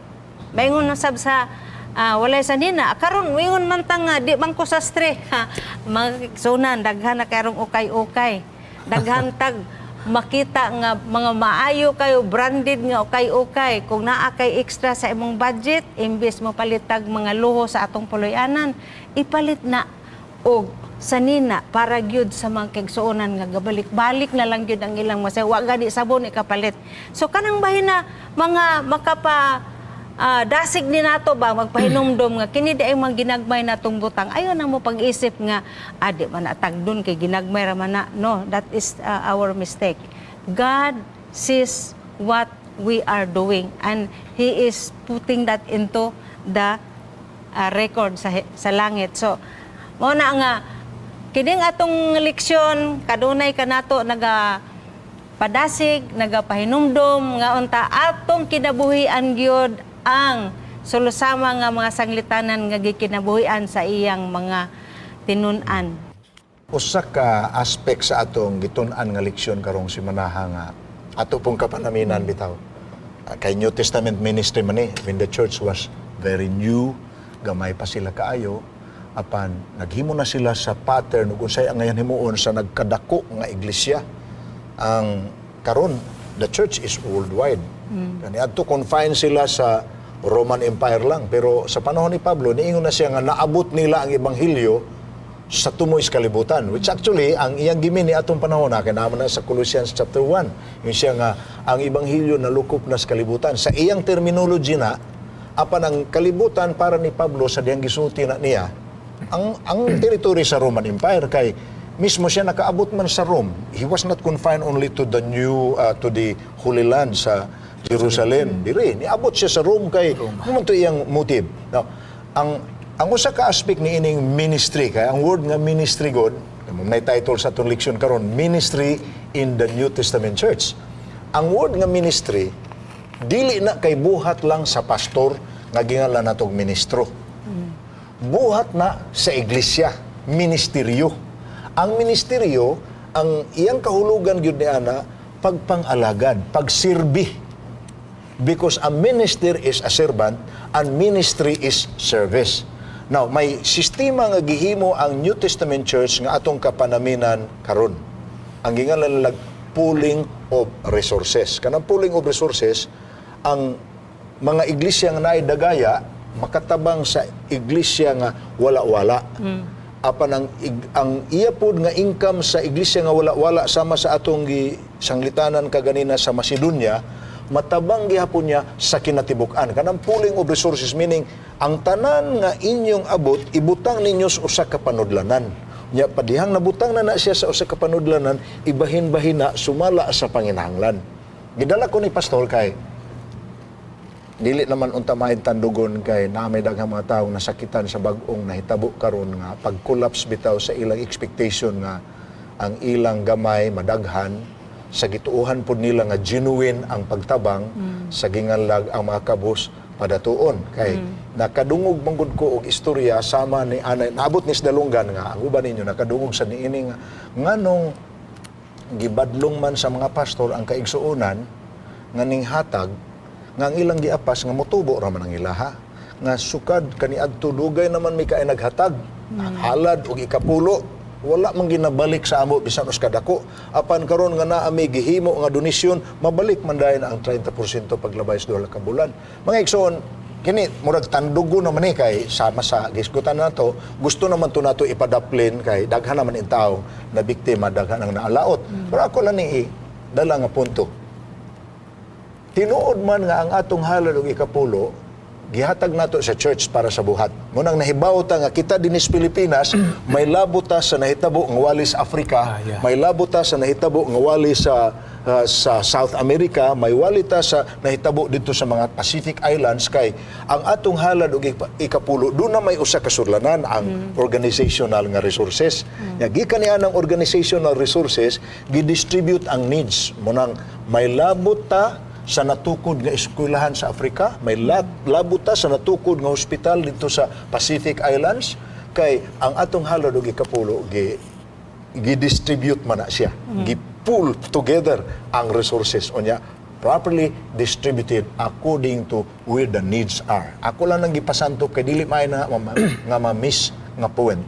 Maingon na sab sa walay sa nina. Karon moingon man ta nga di man ko sastre. Ha, mga kaigsuonan, daghan na karong ukay-ukay. Daghan tag makita nga mga maayo kayo branded nga ukay-ukay. Kung naa kay extra sa imong budget, imbes mo palitag mga luho sa atong puloy-anan, ipalit na og sanina para gyud sa mga kaigsuonan nga gabalik-balik na lang gyud ang ilang masaya, wa gani sabon ikapalit. So kanang bahina mga makapa dasig ni nato ba, magpahinumdom nga kini di ay mga ginagmay natong butang, ayo na mo pag-isip nga adi man na tagdon kay ginagmay ra man na. No, that is our mistake. God sees what we are doing and He is putting that into the record sa langit. So mao na nga kining atong leksyon kadunay kanato naga padasig, nagapahinumdom nga unta atong kinabuhian gyud ang sulusama nga mga sanglitanan nga gikinabuhian sa iyang mga tinun-an. Usa ka aspect sa atong gitun-an nga leksyon karong simanaha nga ato pong kapanaminan bitaw. Kay New Testament ministry man ni, when the church was very new, gamay pa sila kaayo, apan naghimo na sila sa pattern ug unsay ang ngayon himuon sa nagkadako nga iglesia. Ang karon, the church is worldwide. Kani adto confine sila sa Roman Empire lang, pero sa panahon ni Pablo niingon na siya nga naabot nila ang ebanghelyo. Sa tumoy sa kalibutan, which actually ang iyang gi-mean ni atong panahon na kay naa man na sa Colossians chapter 1, yung siya nga ang ebanghelyo nalukop na sa kalibutan sa iyang terminology na. Apan ang kalibutan para ni Pablo sa diyang gisulti na niya ang territory sa Roman Empire, kay mismo siya nakaabot man sa Rome. He was not confined only to the Holy Land sa Jerusalem. Diri niabot siya sa Rome kay mo to iyang motive. Now, ang usa ka aspect ni ining ministry, kay ang word nga ministry god mo nay title sa atong leksyon karon, Ministry in the New Testament Church. Ang word nga ministry dili na kay buhat lang sa pastor nga gingalan natog ministro. Buhat na sa iglesia, ministeryo. Ang ministeryo, ang iyang kahulugan gyud ni ana, pagpangalagad, pagsirbi. Because a minister is a servant and ministry is service. Now, may sistema nga gihimo ang New Testament Church nga atong kapanaminan karon. Ang gingalan nilag pooling of resources. Kanang pooling of resources, ang mga iglesia nga naay dagaya makatabang sa iglesia nga wala-wala. Apan ang iya pod nga income sa iglesia nga wala-wala, sama sa atong gi sanglitanan kaganina sa Macedonia, matabang gihapon niya sa kinatibuk-an. Kanang pooling of resources, meaning ang tanan nga inyong abot ibutang ninyo sa usa ka panudlanan. Nya padihang nabutang na na siya sa usa ka panudlanan, ibahin-bahin na sumala sa panginahanglan. Gidala ko ni, Pastor, kay dili naman unta maayong tandugon kay naa may daghang mga tawo nasakitan sa bag-ong nahitabo karon nga pag-collapse bitaw sa ilang expectation nga ang ilang gamay madaghan sa gituohan pod nila nga genuine ang pagtabang sa ginganlag ang mga kabus padatuon, kay nakadungog man gud ko og istorya sama ni anay naabot ni sa dalunggan nga ang uban ninyo nakadungog sa niini nga nganong gibadlong man sa mga pastor ang kaigsuonan nga ning hatag nga ang ilang giapas nga motubo ra man ang ilaha nga sukad kaniadto dugay naman mi kay naghatag halad og ikapulo, wala man ginabalik sa amo bisan us kadako. Apan karon nga naa mi gihimo nga donasyon, mabalik man dayon ang 30% paglabay sa 2 ka bulan. Mga igsoon, kini murag tandugo naman ni kay sama sa gisgutan nato, gusto naman to nato ipadaplin kay daghan naman in tao na biktima, daghan ang naalaot. Pero ako lang ni dala nga punto, tinuod man nga ang atong halad og ikapulo gihatag nato sa church para sa buhat. Munang nahibaw ta nga kita dinhi sa Pilipinas may labot ta sa nahitabo nga wali sa Africa, may labot ta sa nahitabo nga wali sa South America, may wali ta sa nahitabo dito sa mga Pacific Islands, kay ang atong halad og ikapulo doon na may usa ka sudlanan, ang organizational nga resources. Nya gikan niya ang organizational resources, gidistribute ang needs. Munang may labot ta sa natukod nga eskwelahan sa Africa, may labot ta sa natukod nga hospital dito sa Pacific Islands, kay ang atong halad og ikapulo gi gi-distribute man na siya. Gi-pool together ang resources unya properly distributed according to where the needs are. Ako lang nang gipasanto kay dili may na nga ma-miss nga point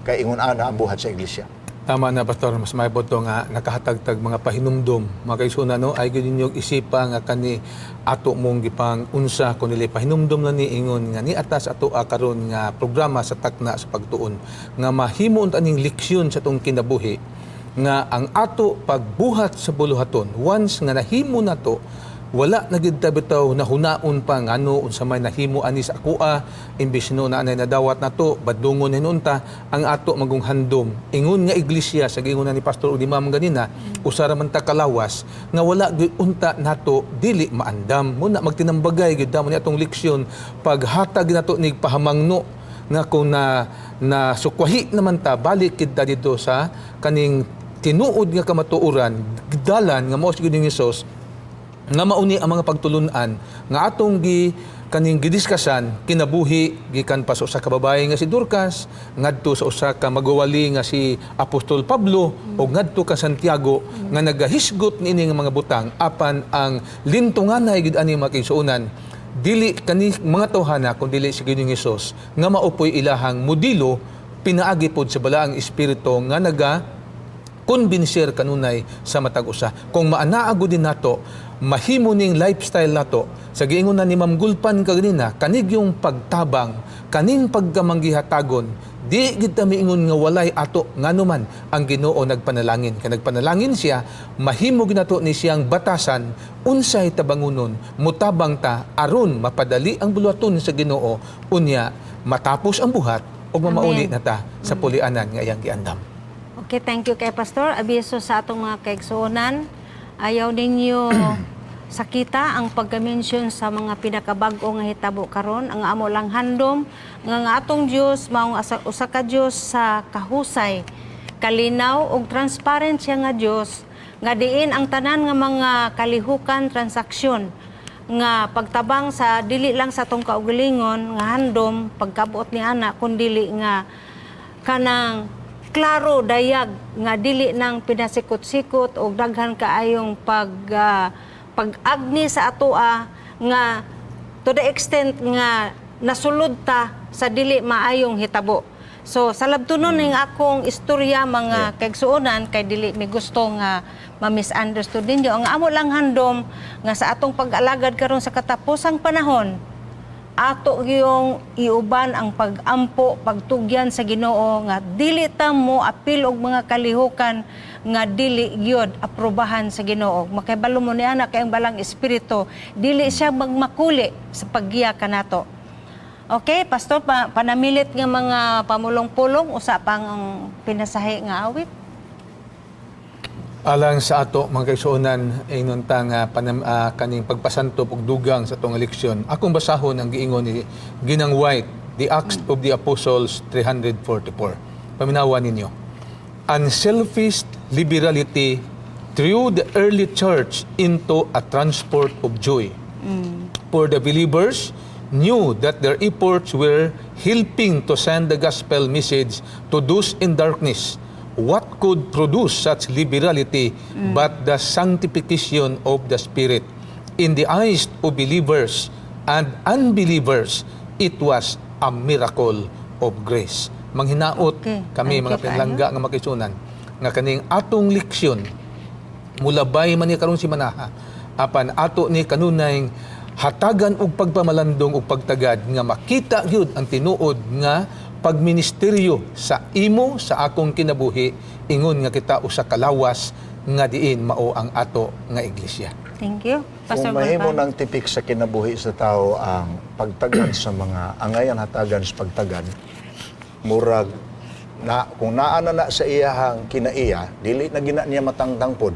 kay ingon ana ang buhat sa iglesia. Tama na, Pastor, mas may to nga nakahatagtag mga pahinumdom. Mga kaigsuonan, no, ay gyud ninyong isipa nga kani ato mong gipang unsa kun dili pahinumdom na ni ingon nga ni atas ato karon nga programa sa Takna sa Pagtuon nga mahimo unta ning leksyon sa atong kinabuhi nga ang ato pagbuhat sa buluhaton, once nga nahimo nato, wala na gid ta bitaw nahunaon pa ngano, unsa may nahimo ani sa akoa, imbes no na anay nadawat nato badlungon hinunta ang ato magong handom ingon nga iglesia. Sa giingon na ni Pastor ug ni Ma'am ganina, usa ra man ta kalawas nga wala gyud unta nato dili maandam muna magtinambagay gyud damo ni atong leksyon paghatag nato nig pahamangno nga kung na na sukwahi naman ta, balik kita dito sa kaning tinuod nga kamatuoran, dalan nga mao gyud ni Hesus, nga mauni ang mga pagtulunan nga atong gi kaning gidiskasan kinabuhi gikan pa sa usa ka babae nga si Dorcas ngadto sa usa ka magwawali nga si Apostol Pablo o ngadto ka Santiago nga nagahisgot niini nga mga butang. Apan ang lintunganay gid ani, mga kaigsuonan, dili kani mga tawhana kun dili si Ginoong Hesus nga maupoy ilahang modelo pinaagi pod sa Balaang Espiritu nga naga kumbinser kanunay sa matag usa. Kung maanaago din nato, mahimo ning lifestyle nato. Sa giingon na ni Ma'am Gulpan kaganina, kanigyong pagtabang, kaning pagkamanggihatagon, dili Di gid ta miingon nga walay ato, nganuman ang Ginoo nagpanalangin. Kay nagpanalangin siya, mahimo ginato ni siyang batasan unsay tabangunon, mutabang ta aron mapadali ang buluhaton sa Ginoo, unya matapos ang buhat ug mamauli Amen. na ta sa pulianan nga iyang giandam. Okay, thank you kay Pastor. Abiso sa atong mga kaigsuonan. Ayaw ninyo sakita ang pagka-mention sa mga pinakabag-o nga hitabo karon. Ang amo lang handom nga ang atong Dios maong usa ka Dios sa kahusay, kalinaw ug transparent siya nga Dios nga diin ang tanan nga mga kalihukan, transaksyon nga pagtabang sa dili lang sa atong kaugalingon nga handom pagkabuot ni ana, kun dili nga kanang klaro dayag nga dili nang pinasikot-sikot og daghan kaayong pag-agni sa atoa nga to the extent nga nasulod ta sa dili maayong hitabo. So sa labtunon ning akong istorya, mga kaigsuonan, kay dili mi gusto nga ma-misunderstood ninyo. Ang amo lang handom nga sa atong pag-alagad karon sa katapusang panahon, ato yung iuban ang pag-ampo, pagtugyan sa Ginoo nga dili ta mo apil og mga kalihukan nga dili gyud aprobahan sa Ginoo. Makibalo mo niya na kay ang balang espiritu dili siya magmakuli sa paggiya kanato. Okay, Pastor, panamilit nga mga pamulong-pulong, usa pang pinasahi nga awit. Alang sa ato mga kaigsuonan, ingon ta nga kaning pagpasantop og dugang sa atong eleksyon. Akong basahon ang giingon ni Ginang White, The Acts of the Apostles 344. Paminawa ninyo. "Unselfish liberality drew the early church into a transport of joy. For the believers knew that their efforts were helping to send the gospel message to those in darkness. What could produce such liberality but the sanctification of the Spirit? In the eyes of believers and unbelievers, it was a miracle of grace." Manghinaot kami Thank mga you, kaayo. pinalangga nga makisunan nga kaning atong leksyon mulabay man ni karon si manaha, apan ato ni kanunay hatagan og pagpamalandong og pagtagad nga makita gyud ang tinuod nga pagministeryo sa imo, sa akong kinabuhi, ingon nga kita usa ka lawas nga diin mao ang ato nga iglesia. Thank you. Pastor Kung mahimo Gulfan. ng tipik sa kinabuhi sa tao ang pagtagad sa mga angayan hatagan sa pagtagad, murag na kung naa na na sa iyahang kinaiya, dili na gina niya matangtang pod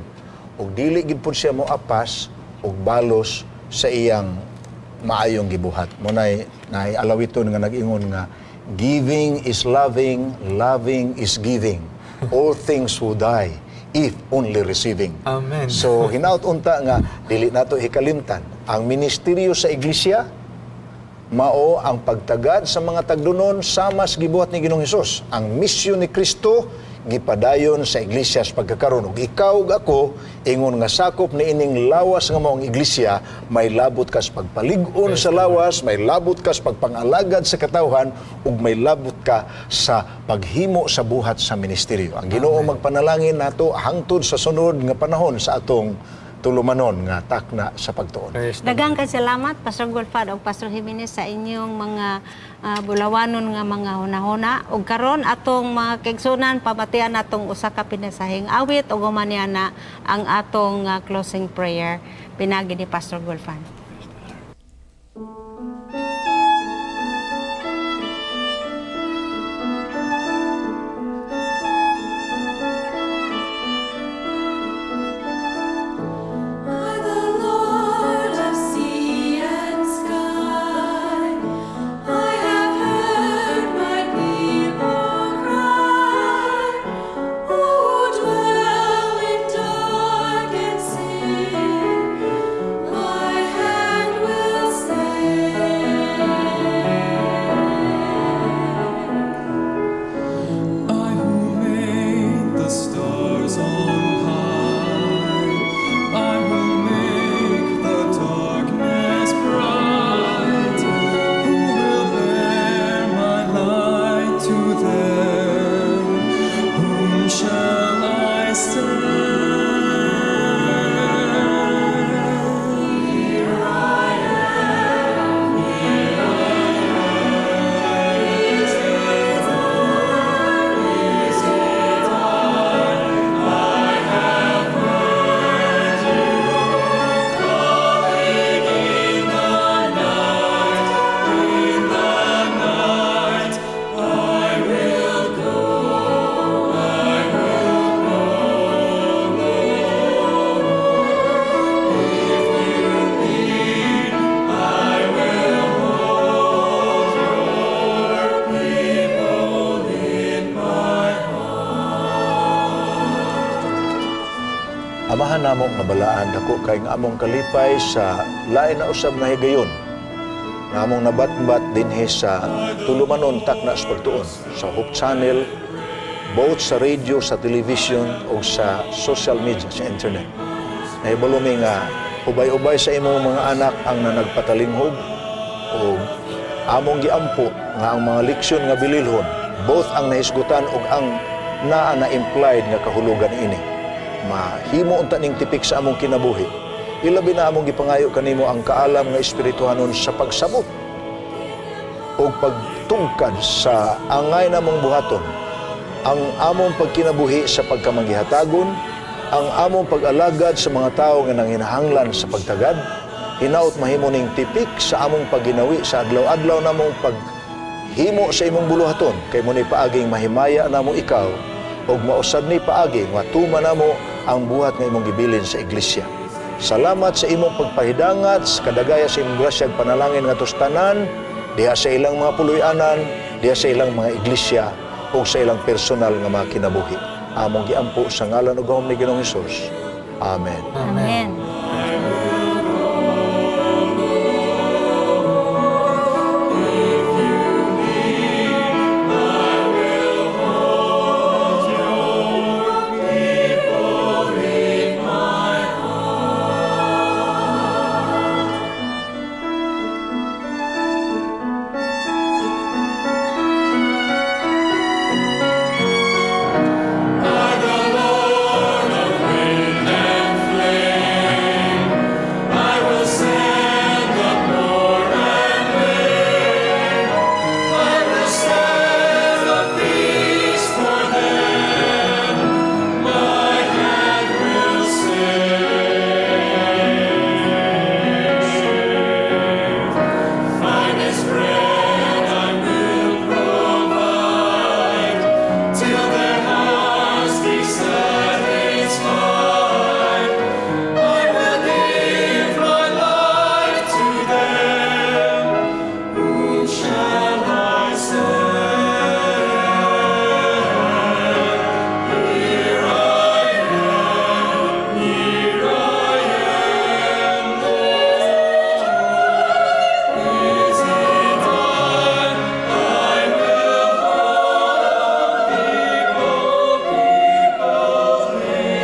ug dili gid pod siya moapas og balos sa iyang maayong gibuhat. Munay naay alawiton nga nag-ingon nga, "Giving is loving, loving is giving. All things will die if only receiving." Amen. So hinaut unta nga dili nato hikalimtan ang ministeryo sa iglesia mao ang pagtagad sa mga tagdunon sama sa gibuhat ni Ginoong Hesus. Ang misyon ni Kristo gipadayon sa iglesia sa pagkakaron. Ug ikaw ug ako, ingon nga sakop ni ining lawas nga mao ang iglesia, may labot ka sa pagpalig-on sa lawas, may labot ka sa pagpangalagad sa katawhan, ug may labot ka sa paghimo sa buhat sa ministeryo. Ang Ginoo magpanalangin nato hangtod sa sunod nga panahon sa atong tulumanon nga Takna sa Pagtuon. Praise the Daghang kay salamat, Pastor Gulfad ug Pastor Jimenez, sa inyong mga bulawanon nga mga hunahuna. Ug karon atong mga kaigsunan, pamatian natong usa ka pinasahing awit ug human niya na ang atong closing prayer pinagi ni Pastor Gulfan. I, the Lord of sea and sky, I have heard my people cry, who dwell in dark and sin. My hand Amahan namo nga balaan, dako kay nga among kalipay sa lain na usab nga higayon nga among nabatbat dinhi sa tulumanon takna sa pagtuon sa Hope Channel, both sa radio, sa television o sa social media, sa internet. Nahibalo mi nga ubay-ubay sa imong mga anak ang nanagpatalinghog o among giampo nga ang mga leksyon nga bililhon, both ang nahisgutan ug ang naa na implied nga kahulugan ini, mahimo unta ning tipik sa among kinabuhi. Ilabi na among gipangayo kanimo ang kaalam nga espirituhanon sa pagsabot o pagtungkad sa angay namong buhaton, ang among pagkinabuhi sa pagkamanggihatagon, ang among pag-alagad sa mga tao nga nanginahanglan sa pagtagad, hinaut mahimo ning tipik sa among pagginawi sa adlaw-adlaw namong paghimo sa imong buluhaton, kay mao ni paaging mahimaya namo ikaw ug mausad ni paagi nga tuman namo ang buhat nga imong gibilin sa iglesia. Salamat sa imong pagpahidangat sa kadagaya sa imong grasya ug panalangin ngadto sa tanan diha sa ilang mga puloy-anan, diha sa ilang mga iglesia ug sa ilang personal nga mga kinabuhi. Among giampo sa ngalan ug gahom ni Ginoong Hesus. Amen. Amen. Till their hearts be satisfied. I will give my life to them. Whom shall I send? Here I am, here I am, Lord. Is it I? I will hold people, people in my heart. Here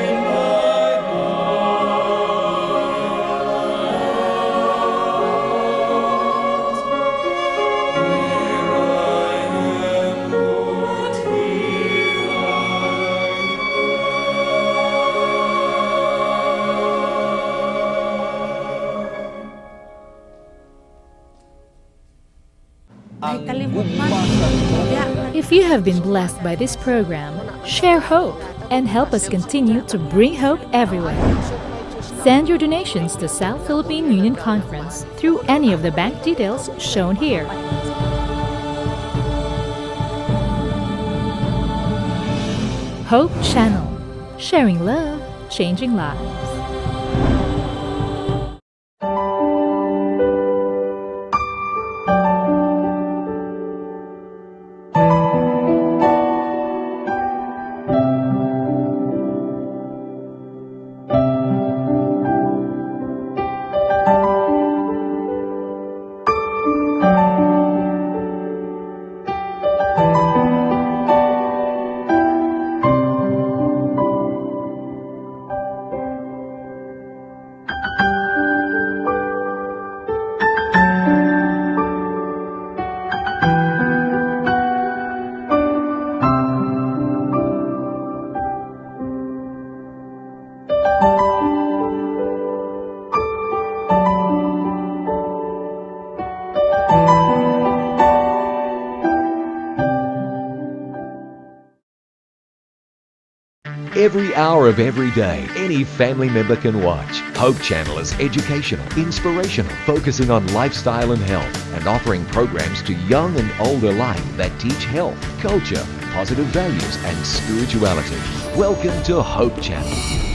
I am, Lord, here I. Ay, kalimot man. If you have been blessed by this program, share hope and help us continue to bring hope everywhere. Send your donations to South Philippine Union Conference through any of the bank details shown here. Hope Channel, sharing love, changing lives. Every hour of every day, any family member can watch. Hope Channel is educational, inspirational, focusing on lifestyle and health, and offering programs to young and old alike that teach health, culture, positive values, and spirituality. Welcome to Hope Channel.